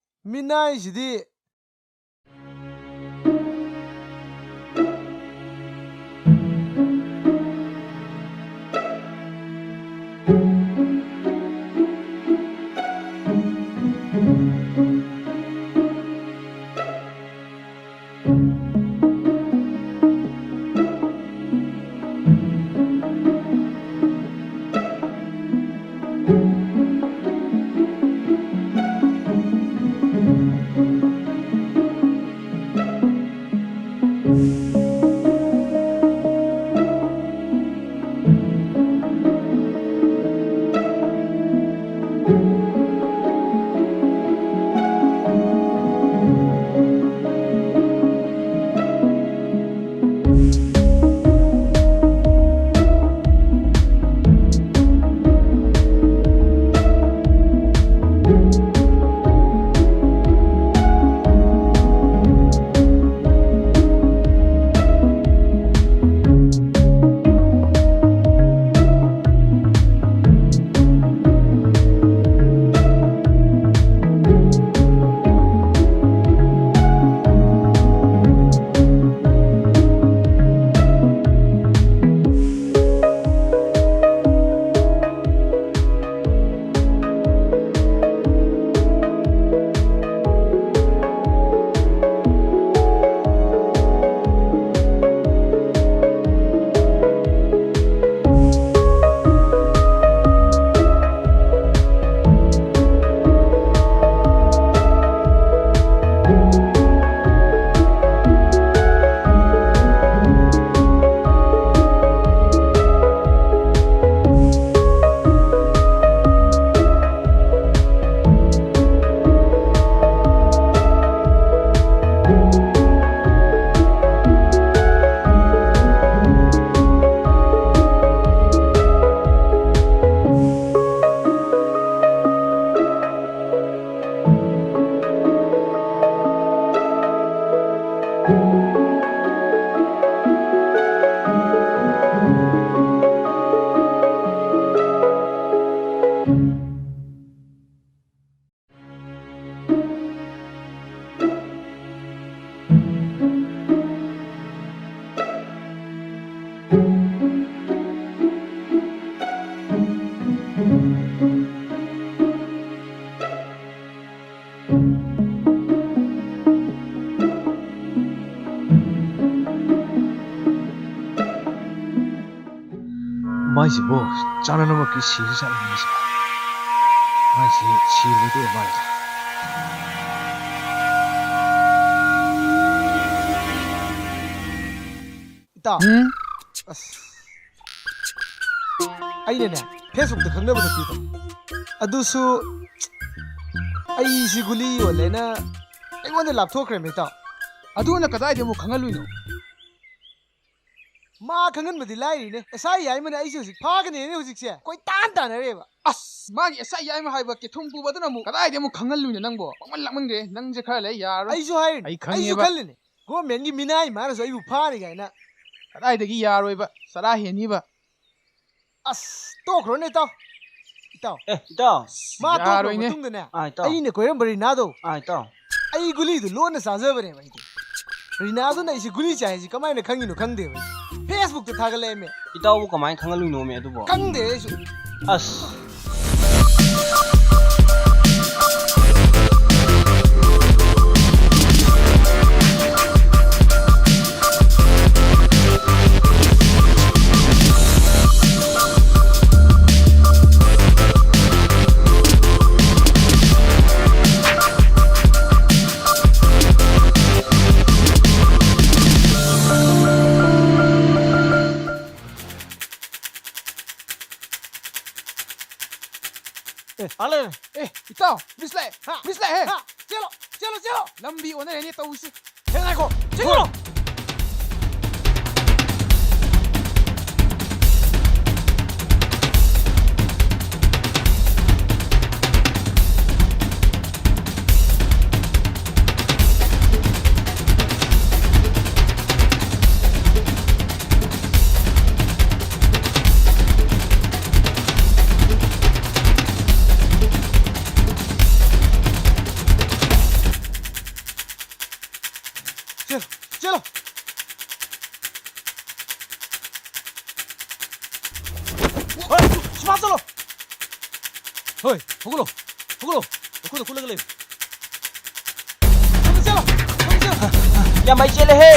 ꯃꯤꯅꯥꯏꯁꯤꯗꯤ꯫ ꯃꯥꯏꯁꯤꯕꯨ ꯆꯥꯅꯅꯃꯛꯀꯤ ꯁꯤꯔ ꯆꯠꯂꯝꯃꯤꯁꯤꯕꯣ? ꯃꯥꯏꯁꯤ ꯁꯤꯔꯣꯏꯗꯣꯏ ꯃꯥꯜꯂꯦ꯫ ꯏꯇꯥꯎ꯫ ꯎꯝ? ꯑꯁ꯫ ꯑꯩꯅꯅꯦ, Facebook-ꯇ ꯈꯪꯅꯕ ꯅꯨꯄꯤꯗꯣ꯫ ꯑꯗꯨꯁꯨ ꯑꯩꯁꯤ ꯒꯨꯂꯤ ꯌꯣꯜꯂꯦꯅ ꯑꯩꯉꯣꯟꯗ ꯂꯥꯞꯊꯣꯛꯈ꯭ꯔꯦꯃꯦ, ꯏꯇꯥꯎ꯫ ꯑꯗꯨꯅ ꯀꯗꯥꯏꯗ ꯑꯃꯨꯛ ꯈꯪꯍꯜꯂꯨꯏꯅꯣ? ꯃꯥ ꯈꯪꯍꯟꯕꯗꯤ ꯂꯥꯏꯔꯤꯅꯦ꯫ ꯑꯦꯁ ꯑꯥꯏ ꯌꯥꯏꯃꯅ ꯑꯩꯁꯦ ꯍꯧꯖꯤꯛ ꯐꯥꯒꯅꯦꯅ ꯍꯧꯖꯤꯛꯁꯦ ꯀꯣꯏꯇꯥꯟ ꯇꯥꯟꯅꯔꯦꯕ꯫ ꯑꯁ, ꯃꯥꯒꯤ ꯑꯦꯁ ꯑꯥꯏ ꯌꯥꯏꯃ ꯍꯥꯏꯕ ꯀꯦꯊꯨꯝ ꯄꯨꯕꯗꯨꯅ ꯑꯃꯨꯛ ꯀꯗꯥꯏꯗ ꯑꯃꯨꯛ ꯈꯪꯍꯜꯂꯨꯏꯅꯣ ꯅꯪꯕꯣ? ꯄꯪꯃꯟ ꯂꯥꯛꯃꯟꯈ꯭ꯔꯦ꯫ ꯅꯪꯁꯦ ꯈꯔ ꯂꯩ ꯌꯥꯔꯔꯣꯏ꯫ ꯑꯩꯁꯨ ꯍꯥꯏꯔꯤꯅꯦ꯫ ꯑꯩ ꯑꯩꯁꯨ ꯈꯪꯉꯦꯕ꯫ ꯈꯜꯂꯤꯅꯦ꯫ ꯒꯣꯔꯃꯦꯟꯒꯤ ꯃꯤꯅꯥꯏ ꯃꯥꯅꯁꯨ ꯑꯩꯕꯨ ꯐꯥꯔꯤ ꯀꯥꯏꯅ꯫ ꯀꯗꯥꯏꯗꯒꯤ ꯌꯥꯔꯣꯏꯕ? ꯆꯔꯥ ꯍꯦꯟꯅꯤꯕ꯫ ꯑꯁ, ꯇꯣꯛꯈ꯭ꯔꯣꯅꯦ, ꯏꯇꯥꯎ꯫ ꯏꯇꯥꯎ꯫ ꯑꯦ, ꯏꯇꯥꯎ꯫ ꯃꯥ ꯇꯣꯛꯈ꯭ꯔ ꯌꯥꯔꯣꯏꯅꯦ꯫ ꯃꯇꯨꯡꯗꯅꯦ, ꯑꯥ, ꯏꯇꯥꯎ꯫ ꯑꯩꯅ ꯀꯣꯏꯔꯝꯕ ꯔꯤꯅꯥꯗꯣ, ꯑꯥ, ꯏꯇꯥꯎ꯫ ꯑꯩ ꯒꯨꯂꯤꯗꯨ ꯂꯣꯟꯅ ꯆꯥꯖꯕꯅꯦꯕ ꯑꯩꯗꯤ꯫ ꯔꯤꯅꯥꯗꯨꯅ ꯑꯩꯁꯦ ꯒꯨꯂꯤ ꯆꯥꯏ ꯍꯥꯏꯁꯦ ꯀꯃꯥꯏꯅ ꯈꯪꯉꯤꯅꯣ ꯈꯪꯗꯦꯕ ꯑꯩꯗꯤ꯫ Facebook-ꯇ ꯊꯥꯒꯠꯂꯛꯑꯦꯃꯦ꯫ ꯏꯇꯥꯎꯕꯨ ꯀꯃꯥꯏꯅ ꯈꯪꯍꯜꯂꯨꯏꯅꯣꯃꯦ ꯑꯗꯨꯕꯣ? ꯈꯪꯗꯦ ꯑꯩꯁꯨ꯫ ꯑꯁ꯫ ꯑꯦ, ꯑꯥ ꯂꯩꯔꯦ꯫ ꯑꯦ, ꯏꯇꯥꯎ, ꯄꯨꯂꯤꯁ ꯂꯥꯛꯑꯦ꯫ ꯍꯥ? ꯄꯨꯂꯤꯁ ꯂꯥꯛꯑꯦ꯫ ꯍꯥ? ꯆꯦꯜꯂꯣ, ꯆꯦꯜꯂꯣ, ꯆꯦꯜꯂꯣ꯫ ꯂꯝꯕꯤ ꯑꯣꯟꯅꯔꯦꯅꯦ ꯇꯧꯔꯤꯁꯦ꯫ ꯊꯦꯡꯉꯥꯏꯈꯣ, ꯆꯦꯜꯂꯣ꯫ ꯆꯦꯜꯂꯣ, ꯆꯦꯜꯂꯣ꯫ ꯍꯣꯏ, ꯁꯨꯃꯥꯡ ꯆꯠꯂꯣ꯫ ꯍꯣꯏ, ꯍꯧꯒꯠꯂꯣ, ꯍꯧꯒꯠꯂꯣ꯫ ꯅꯈꯣꯡꯗ ꯀꯨꯜꯂꯒ ꯂꯩꯌꯨ꯫ ꯊꯨꯅ ꯆꯦꯜꯂꯣ, ꯊꯨꯅ ꯆꯦꯜꯂꯣ꯫ ꯌꯥꯝ ꯃꯩ ꯆꯦꯜꯂꯦꯍꯦ꯫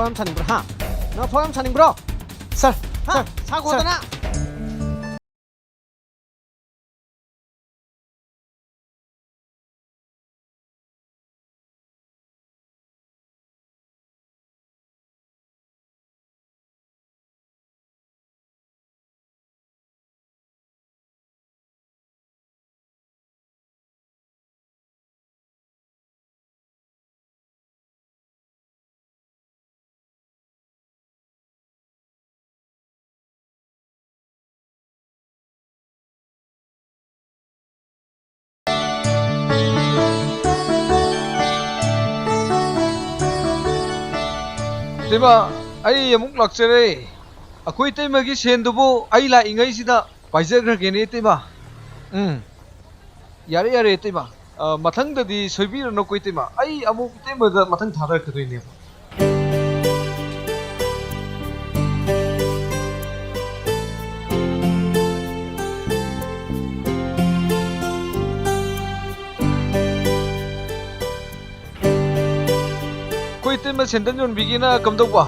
ꯌꯥꯝ ꯁꯥꯅꯤꯡꯕ꯭ꯔꯣ? ꯍꯥ? ꯅꯪ ꯐꯥꯎ ꯌꯥꯝ ꯁꯥꯅꯤꯡꯕ꯭ꯔꯣ? ꯁꯥꯔ, ꯍꯥ? ꯁꯥꯔ, ꯁꯥ ꯁꯥꯔ꯫ ꯒꯣꯗꯅ꯫ ꯏꯇꯩꯃ, ꯑꯩ ꯑꯃꯨꯛ ꯂꯥꯛꯆꯔꯦ꯫ ꯑꯩꯈꯣꯏ ꯏꯇꯩꯃꯒꯤ ꯁꯦꯟꯗꯨꯕꯨ ꯑꯩ ꯂꯥꯛꯏꯉꯩꯁꯤꯗ ꯄꯥꯏꯖꯈ꯭ꯔꯒꯦꯅꯦ, ꯏꯇꯩꯃ꯫ ꯎꯝ꯫ ꯌꯥꯔꯦ, ꯌꯥꯔꯦ, ꯏꯇꯩꯃ꯫ ꯑ, ꯃꯊꯪꯗꯗꯤ ꯁꯣꯏꯕꯤꯔꯅꯨꯀꯣ, ꯏꯇꯩꯃ꯫ ꯑꯩ ꯑꯃꯨꯛ ꯏꯇꯩꯃꯗ ꯃꯊꯪ ꯊꯥꯗꯔꯛꯀꯗꯣꯏꯅꯦꯕ꯫ ꯑꯩꯈꯣꯏ ꯏꯇꯩꯃ ꯁꯦꯟꯗꯟ ꯌꯣꯟꯕꯤꯒꯦꯅ ꯀꯝꯗꯧꯕ?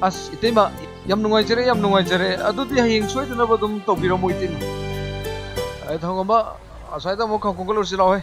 ꯑꯁ, ꯏꯇꯩꯃ, ꯌꯥꯝ ꯅꯨꯡꯉꯥꯏꯖꯔꯦ, ꯌꯥꯝ ꯅꯨꯡꯉꯥꯏꯖꯔꯦ꯫ ꯑꯗꯨꯗꯤ ꯍꯌꯦꯡ ꯁꯣꯏꯗꯅꯕ ꯑꯗꯨꯝ ꯇꯧꯕꯤꯔꯝꯃꯣ, ꯏꯇꯩꯃ꯫ ꯑꯦ, ꯊꯝꯒꯣꯝꯕ, ꯑꯁ꯭ꯋꯥꯏꯗ ꯑꯃꯨꯛ ꯈꯥꯝ ꯈꯣꯝꯒꯠꯂꯨꯔꯁꯤ ꯂꯥꯎꯍꯦ꯫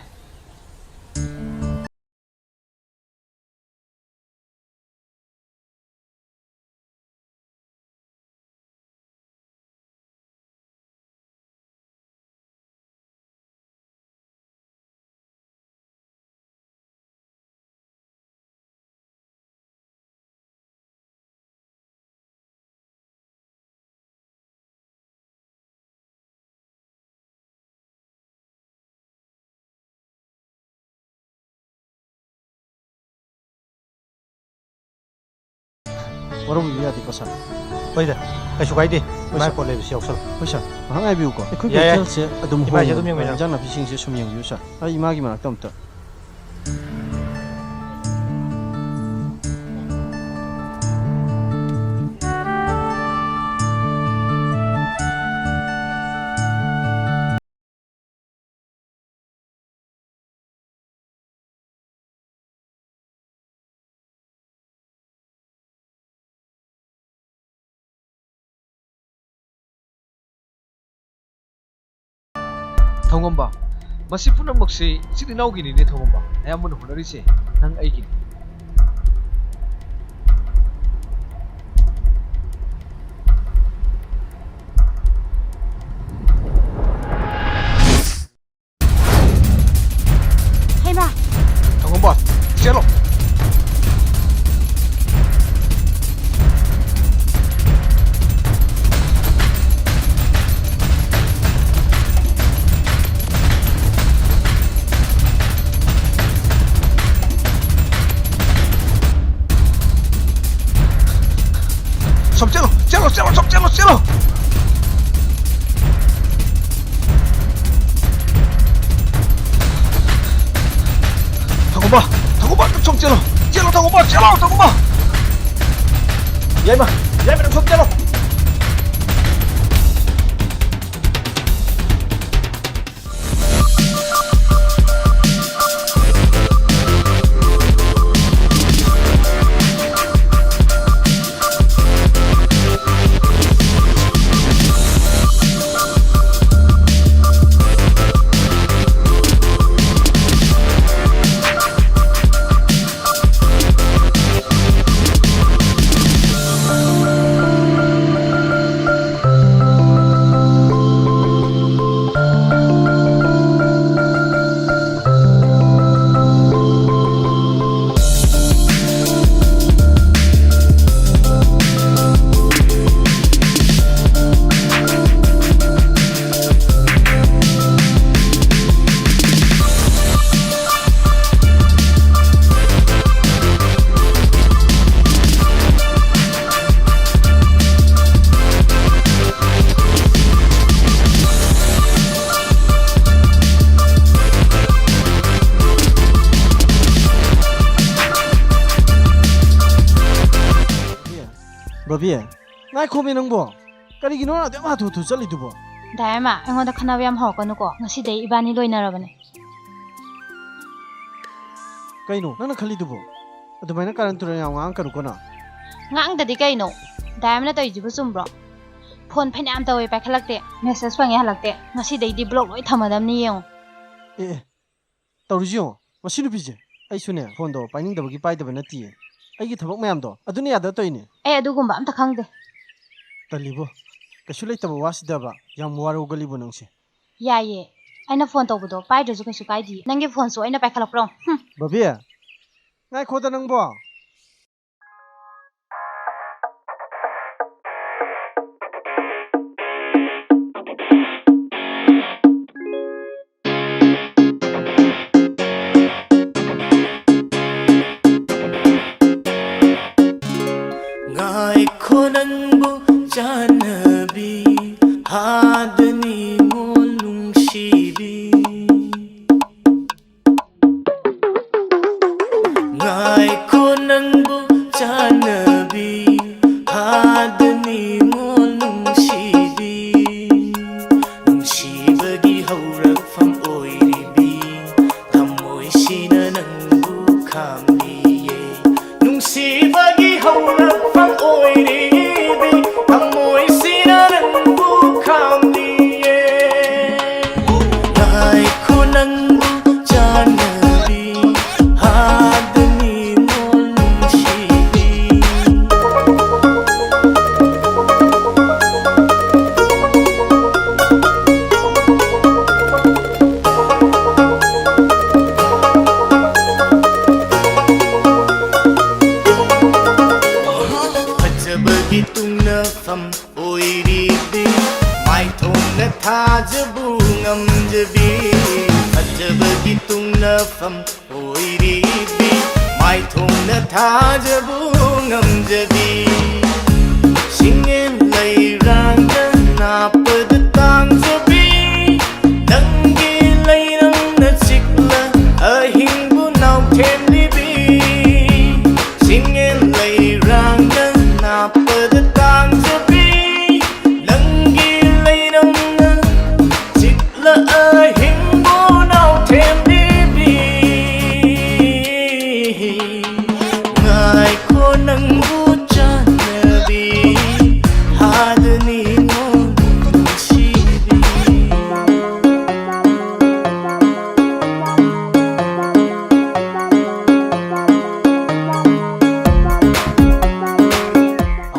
ꯋꯥꯔꯧꯕꯤꯕ ꯌꯥꯗꯦꯀꯣ, ꯁꯥꯔ꯫ ꯍꯣꯏꯗ, ꯀꯩꯁꯨ ꯀꯥꯏꯗꯦ꯫ ꯍꯣꯏ, ꯏꯃꯥꯏ ꯁꯥꯔ꯫ ꯄꯣꯠ ꯂꯩꯕꯁꯤ ꯌꯥꯎꯁꯜꯂꯨ꯫ ꯍꯣꯏ, ꯁꯥꯔ꯫ ꯉꯥꯏꯍꯥꯛ ꯉꯥꯏꯕꯤꯌꯨꯀꯣ꯫ ꯑꯩꯈꯣꯏ ꯌꯥꯏ, ꯌꯥꯏ꯫ ꯀꯩꯊꯦꯜꯁꯦ ꯑꯗꯨꯝ ꯏꯃꯥꯏꯁꯦ ꯍꯣꯡꯕꯅꯦ꯫ ꯑꯗꯨꯝ ꯌꯦꯡꯉꯣ, ꯌꯥꯏ꯫ ꯏꯟꯖꯥꯡ ꯅꯥꯄꯤꯁꯤꯡꯁꯦ ꯁꯨꯝ ꯌꯦꯡꯕꯤꯌꯨ, ꯁꯥꯔ꯫ ꯑꯩ ꯏꯃꯥꯒꯤ ꯃꯅꯥꯛꯇ ꯑꯝꯇ꯫ ꯊꯧꯉꯝꯕ, ꯃꯁꯤ ꯄꯨꯝꯅꯃꯛꯁꯤ ꯏꯆꯤꯜ ꯏꯅꯥꯎꯒꯤꯅꯤꯅꯦ ꯊꯧꯉꯝꯕ꯫ ꯑꯌꯥꯝꯕꯅ ꯍꯣꯠꯅꯔꯤꯁꯦ ꯅꯪ ꯑꯩꯒꯤꯅꯤ꯫ ꯍꯩꯃꯥ! ꯊꯧꯉꯝꯕ, ꯆꯦꯜꯂꯣ! ꯁꯨꯝ ꯆꯦꯜꯂꯣ, ꯆꯦꯜꯂꯣ, ꯆꯦꯜꯂꯣ, ꯁꯨꯝ ꯆꯦꯜꯂꯣ, ꯆꯦꯜꯂꯣ! ꯊꯧꯒꯨꯝꯕ, ꯊꯧꯒꯨꯝꯕ, ꯁꯨꯝ ꯆꯦꯜꯂꯣ! ꯆꯦꯜꯂꯣ, ꯊꯧꯒꯨꯝꯕ, ꯆꯦꯜꯂꯣ, ꯊꯧꯒꯨꯝꯕ! ꯌꯥꯏꯃ, ꯌꯥꯏꯃ, ꯅꯪ ꯁꯨꯝ ꯆꯦꯜꯂꯣ! ꯕꯕꯤ, ꯉꯥꯏꯈꯣꯃꯤ ꯅꯪꯕꯣ꯫ ꯀꯔꯤꯒꯤꯅꯣ ꯅꯪ ꯑꯗꯨꯛ ꯌꯥꯝ ꯍꯥꯊꯨ ꯍꯥꯊꯨ ꯆꯠꯂꯤꯗꯨꯕꯣ? ꯗꯥꯏꯃ, ꯑꯩꯉꯣꯟꯗ ꯈꯟꯅꯕ ꯌꯥꯝ ꯍꯧꯔꯛꯀꯅꯨꯀꯣ꯫ ꯉꯁꯤꯗꯩ ꯏꯕꯥꯅꯤ ꯂꯣꯏꯅꯔꯕꯅꯦ꯫ ꯀꯩꯅꯣ ꯅꯪꯅ ꯈꯜꯂꯤꯗꯨꯕꯣ? ꯑꯗꯨꯃꯥꯏꯅ ꯀꯥꯔꯟ ꯇꯨꯔꯟ ꯌꯥꯝ ꯉꯥꯡꯉꯛꯀꯅꯨꯀꯣ ꯅꯪ꯫ ꯉꯥꯡꯗꯗꯤ ꯀꯩꯅꯣ? ꯗꯥꯏꯃꯅ ꯇꯧꯔꯤꯁꯤꯕꯨ ꯆꯨꯝꯕ꯭ꯔꯣ? ꯐꯣꯟ ꯐꯅꯌꯥꯝ ꯇꯧꯋꯦ, ꯄꯥꯏꯈꯠꯂꯛꯇꯦ꯫ ꯃꯦꯁꯦꯖ ꯐꯪꯉꯦ, ꯍꯜꯂꯛꯇꯦ꯫ ꯉꯁꯤꯗꯩꯗꯤ ꯕ꯭ꯂꯣꯛ ꯂꯣꯏ ꯊꯝꯃꯗꯕꯅꯤ, ꯌꯦꯡꯉꯣ꯫ ꯑꯦ, ꯑꯦ, ꯇꯧꯔꯤꯁꯤ ꯌꯦꯡꯉꯣ꯫ ꯃꯁꯤ ꯅꯨꯄꯤꯁꯦ, ꯑꯩꯁꯨꯅꯦ, ꯐꯣꯟꯗꯣ ꯄꯥꯏꯅꯤꯡꯗꯕꯒꯤ ꯄꯥꯏꯗꯕ ꯅꯠꯇꯤꯌꯦ꯫ ꯑꯩꯒꯤ ꯊꯕꯛ ꯃꯌꯥꯝꯗꯣ ꯑꯗꯨꯅ ꯌꯥꯗ ꯇꯧꯔꯤꯅꯦ꯫ ꯑꯩ ꯑꯗꯨꯒꯨꯝꯕ ꯑꯝꯇ ꯈꯪꯗꯦ꯫ ꯇꯜꯂꯤꯕꯣ, ꯀꯩꯁꯨ ꯂꯩꯇꯕ ꯋꯥꯁꯤꯗꯕ ꯌꯥꯝ ꯋꯥꯔꯧꯒꯜꯂꯤꯕꯣ ꯅꯪꯁꯦ꯫ ꯌꯥꯏꯌꯦ, ꯑꯩꯅ ꯐꯣꯟ ꯇꯧꯕꯗꯣ ꯄꯥꯏꯗ꯭ꯔꯁꯨ ꯀꯩꯁꯨ ꯀꯥꯏꯗꯤꯌꯦ꯫ ꯅꯪꯒꯤ ꯐꯣꯟꯁꯨ ꯑꯩꯅ ꯄꯥꯏꯈꯠꯂꯛꯄ꯭ꯔꯣ? ꯍꯨꯝ꯫ ꯕꯕꯤ, ꯉꯥꯏꯈꯣꯗ ꯅꯪꯕꯣ꯫ ꯉꯥꯏꯈꯣ ꯅꯪꯕꯨ ꯆꯥꯟꯅꯕꯤ, ꯍꯥꯗꯅꯤ ꯃꯣꯜ ꯅꯨꯡꯁꯤꯕꯤ꯫ ꯉꯥꯏꯈꯣ ꯅꯪꯕꯨ ꯆꯥꯟꯅꯕꯤ, ꯍꯥꯗꯅꯤ ꯃꯣꯜ ꯅꯨꯡꯁꯤꯕꯤ꯫ ꯅꯨꯡꯁꯤꯕꯒꯤ ꯍꯧꯔꯛꯐꯝ ꯑꯣꯏꯔꯤꯕꯤ, ꯊꯃꯣꯏꯁꯤꯅ ꯅꯪꯕꯨ ꯈꯥꯝꯂꯤꯌꯦ꯫ ꯅꯨꯡꯁꯤꯕꯒꯤ ꯍꯧꯔꯛꯐꯝ ꯑꯣꯏꯔꯤꯕꯤ, ꯊꯃꯣꯏꯁꯤꯅ ꯅꯪꯕꯨ ꯈꯥꯝꯂꯤꯌꯦ꯫ ꯉꯥꯏꯈꯣ ꯅꯪꯕꯨ ꯆꯥꯟꯅꯕꯤ, ꯍꯥꯗꯅꯤ ꯃꯣꯜ ꯅꯨꯡꯁꯤꯕꯤ꯫ ꯐꯖꯕꯒꯤ ꯇꯨꯡꯅꯐꯝ ꯑꯣꯏꯔꯤꯕꯤ, ꯃꯥꯏꯊꯣꯡꯅ ꯊꯥꯖꯕꯨ ꯉꯝꯖꯕꯤ꯫ ꯐꯖꯕꯒꯤ ꯇꯨꯡꯅꯐꯝ ꯑꯣꯏꯔꯤꯕꯤ, ꯃꯥꯏꯊꯣꯡꯅ ꯊꯥꯖꯕꯨ ꯉꯝꯖꯕꯤ꯫ ꯁꯤꯡꯉꯦꯟ ꯂꯩꯔꯥꯡꯅ ꯅꯥꯞꯄꯗ ꯇꯥꯡꯖꯕꯤ, ꯅꯪꯒꯤ ꯂꯩꯔꯪꯅ ꯆꯤꯛꯂ ꯑꯍꯤꯡꯕꯨ ꯅꯥꯎꯊꯦꯝꯂꯤꯕꯤ꯫ ꯁꯤꯡꯉꯦꯟ ꯂꯩꯔꯥꯡꯅ ꯅꯥꯞꯄꯗ ꯇꯥꯡꯖꯕꯤ, ꯅꯪꯒꯤ ꯂꯩꯔꯪꯅ ꯆꯤꯛꯂ ꯑꯍꯤꯡꯕꯨ ꯅꯥꯎꯊꯦꯝꯂꯤꯕꯤ꯫ ꯉꯥꯏꯈꯣ ꯅꯪꯕꯨ ꯆꯥꯟꯅꯕꯤ, ꯍꯥꯗꯅꯤ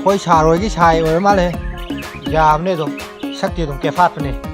ꯑꯩꯈꯣꯏ ꯁꯥꯔ ꯍꯣꯏꯒꯤ ꯁꯥꯏ ꯑꯣꯏꯔ ꯃꯥꯜꯂꯦ꯫ ꯌꯥꯕꯅꯦ ꯑꯗꯨꯝ, ꯁꯛꯇꯤ ꯑꯗꯨꯝ ꯀꯦꯐꯥꯠꯄꯅꯦ꯫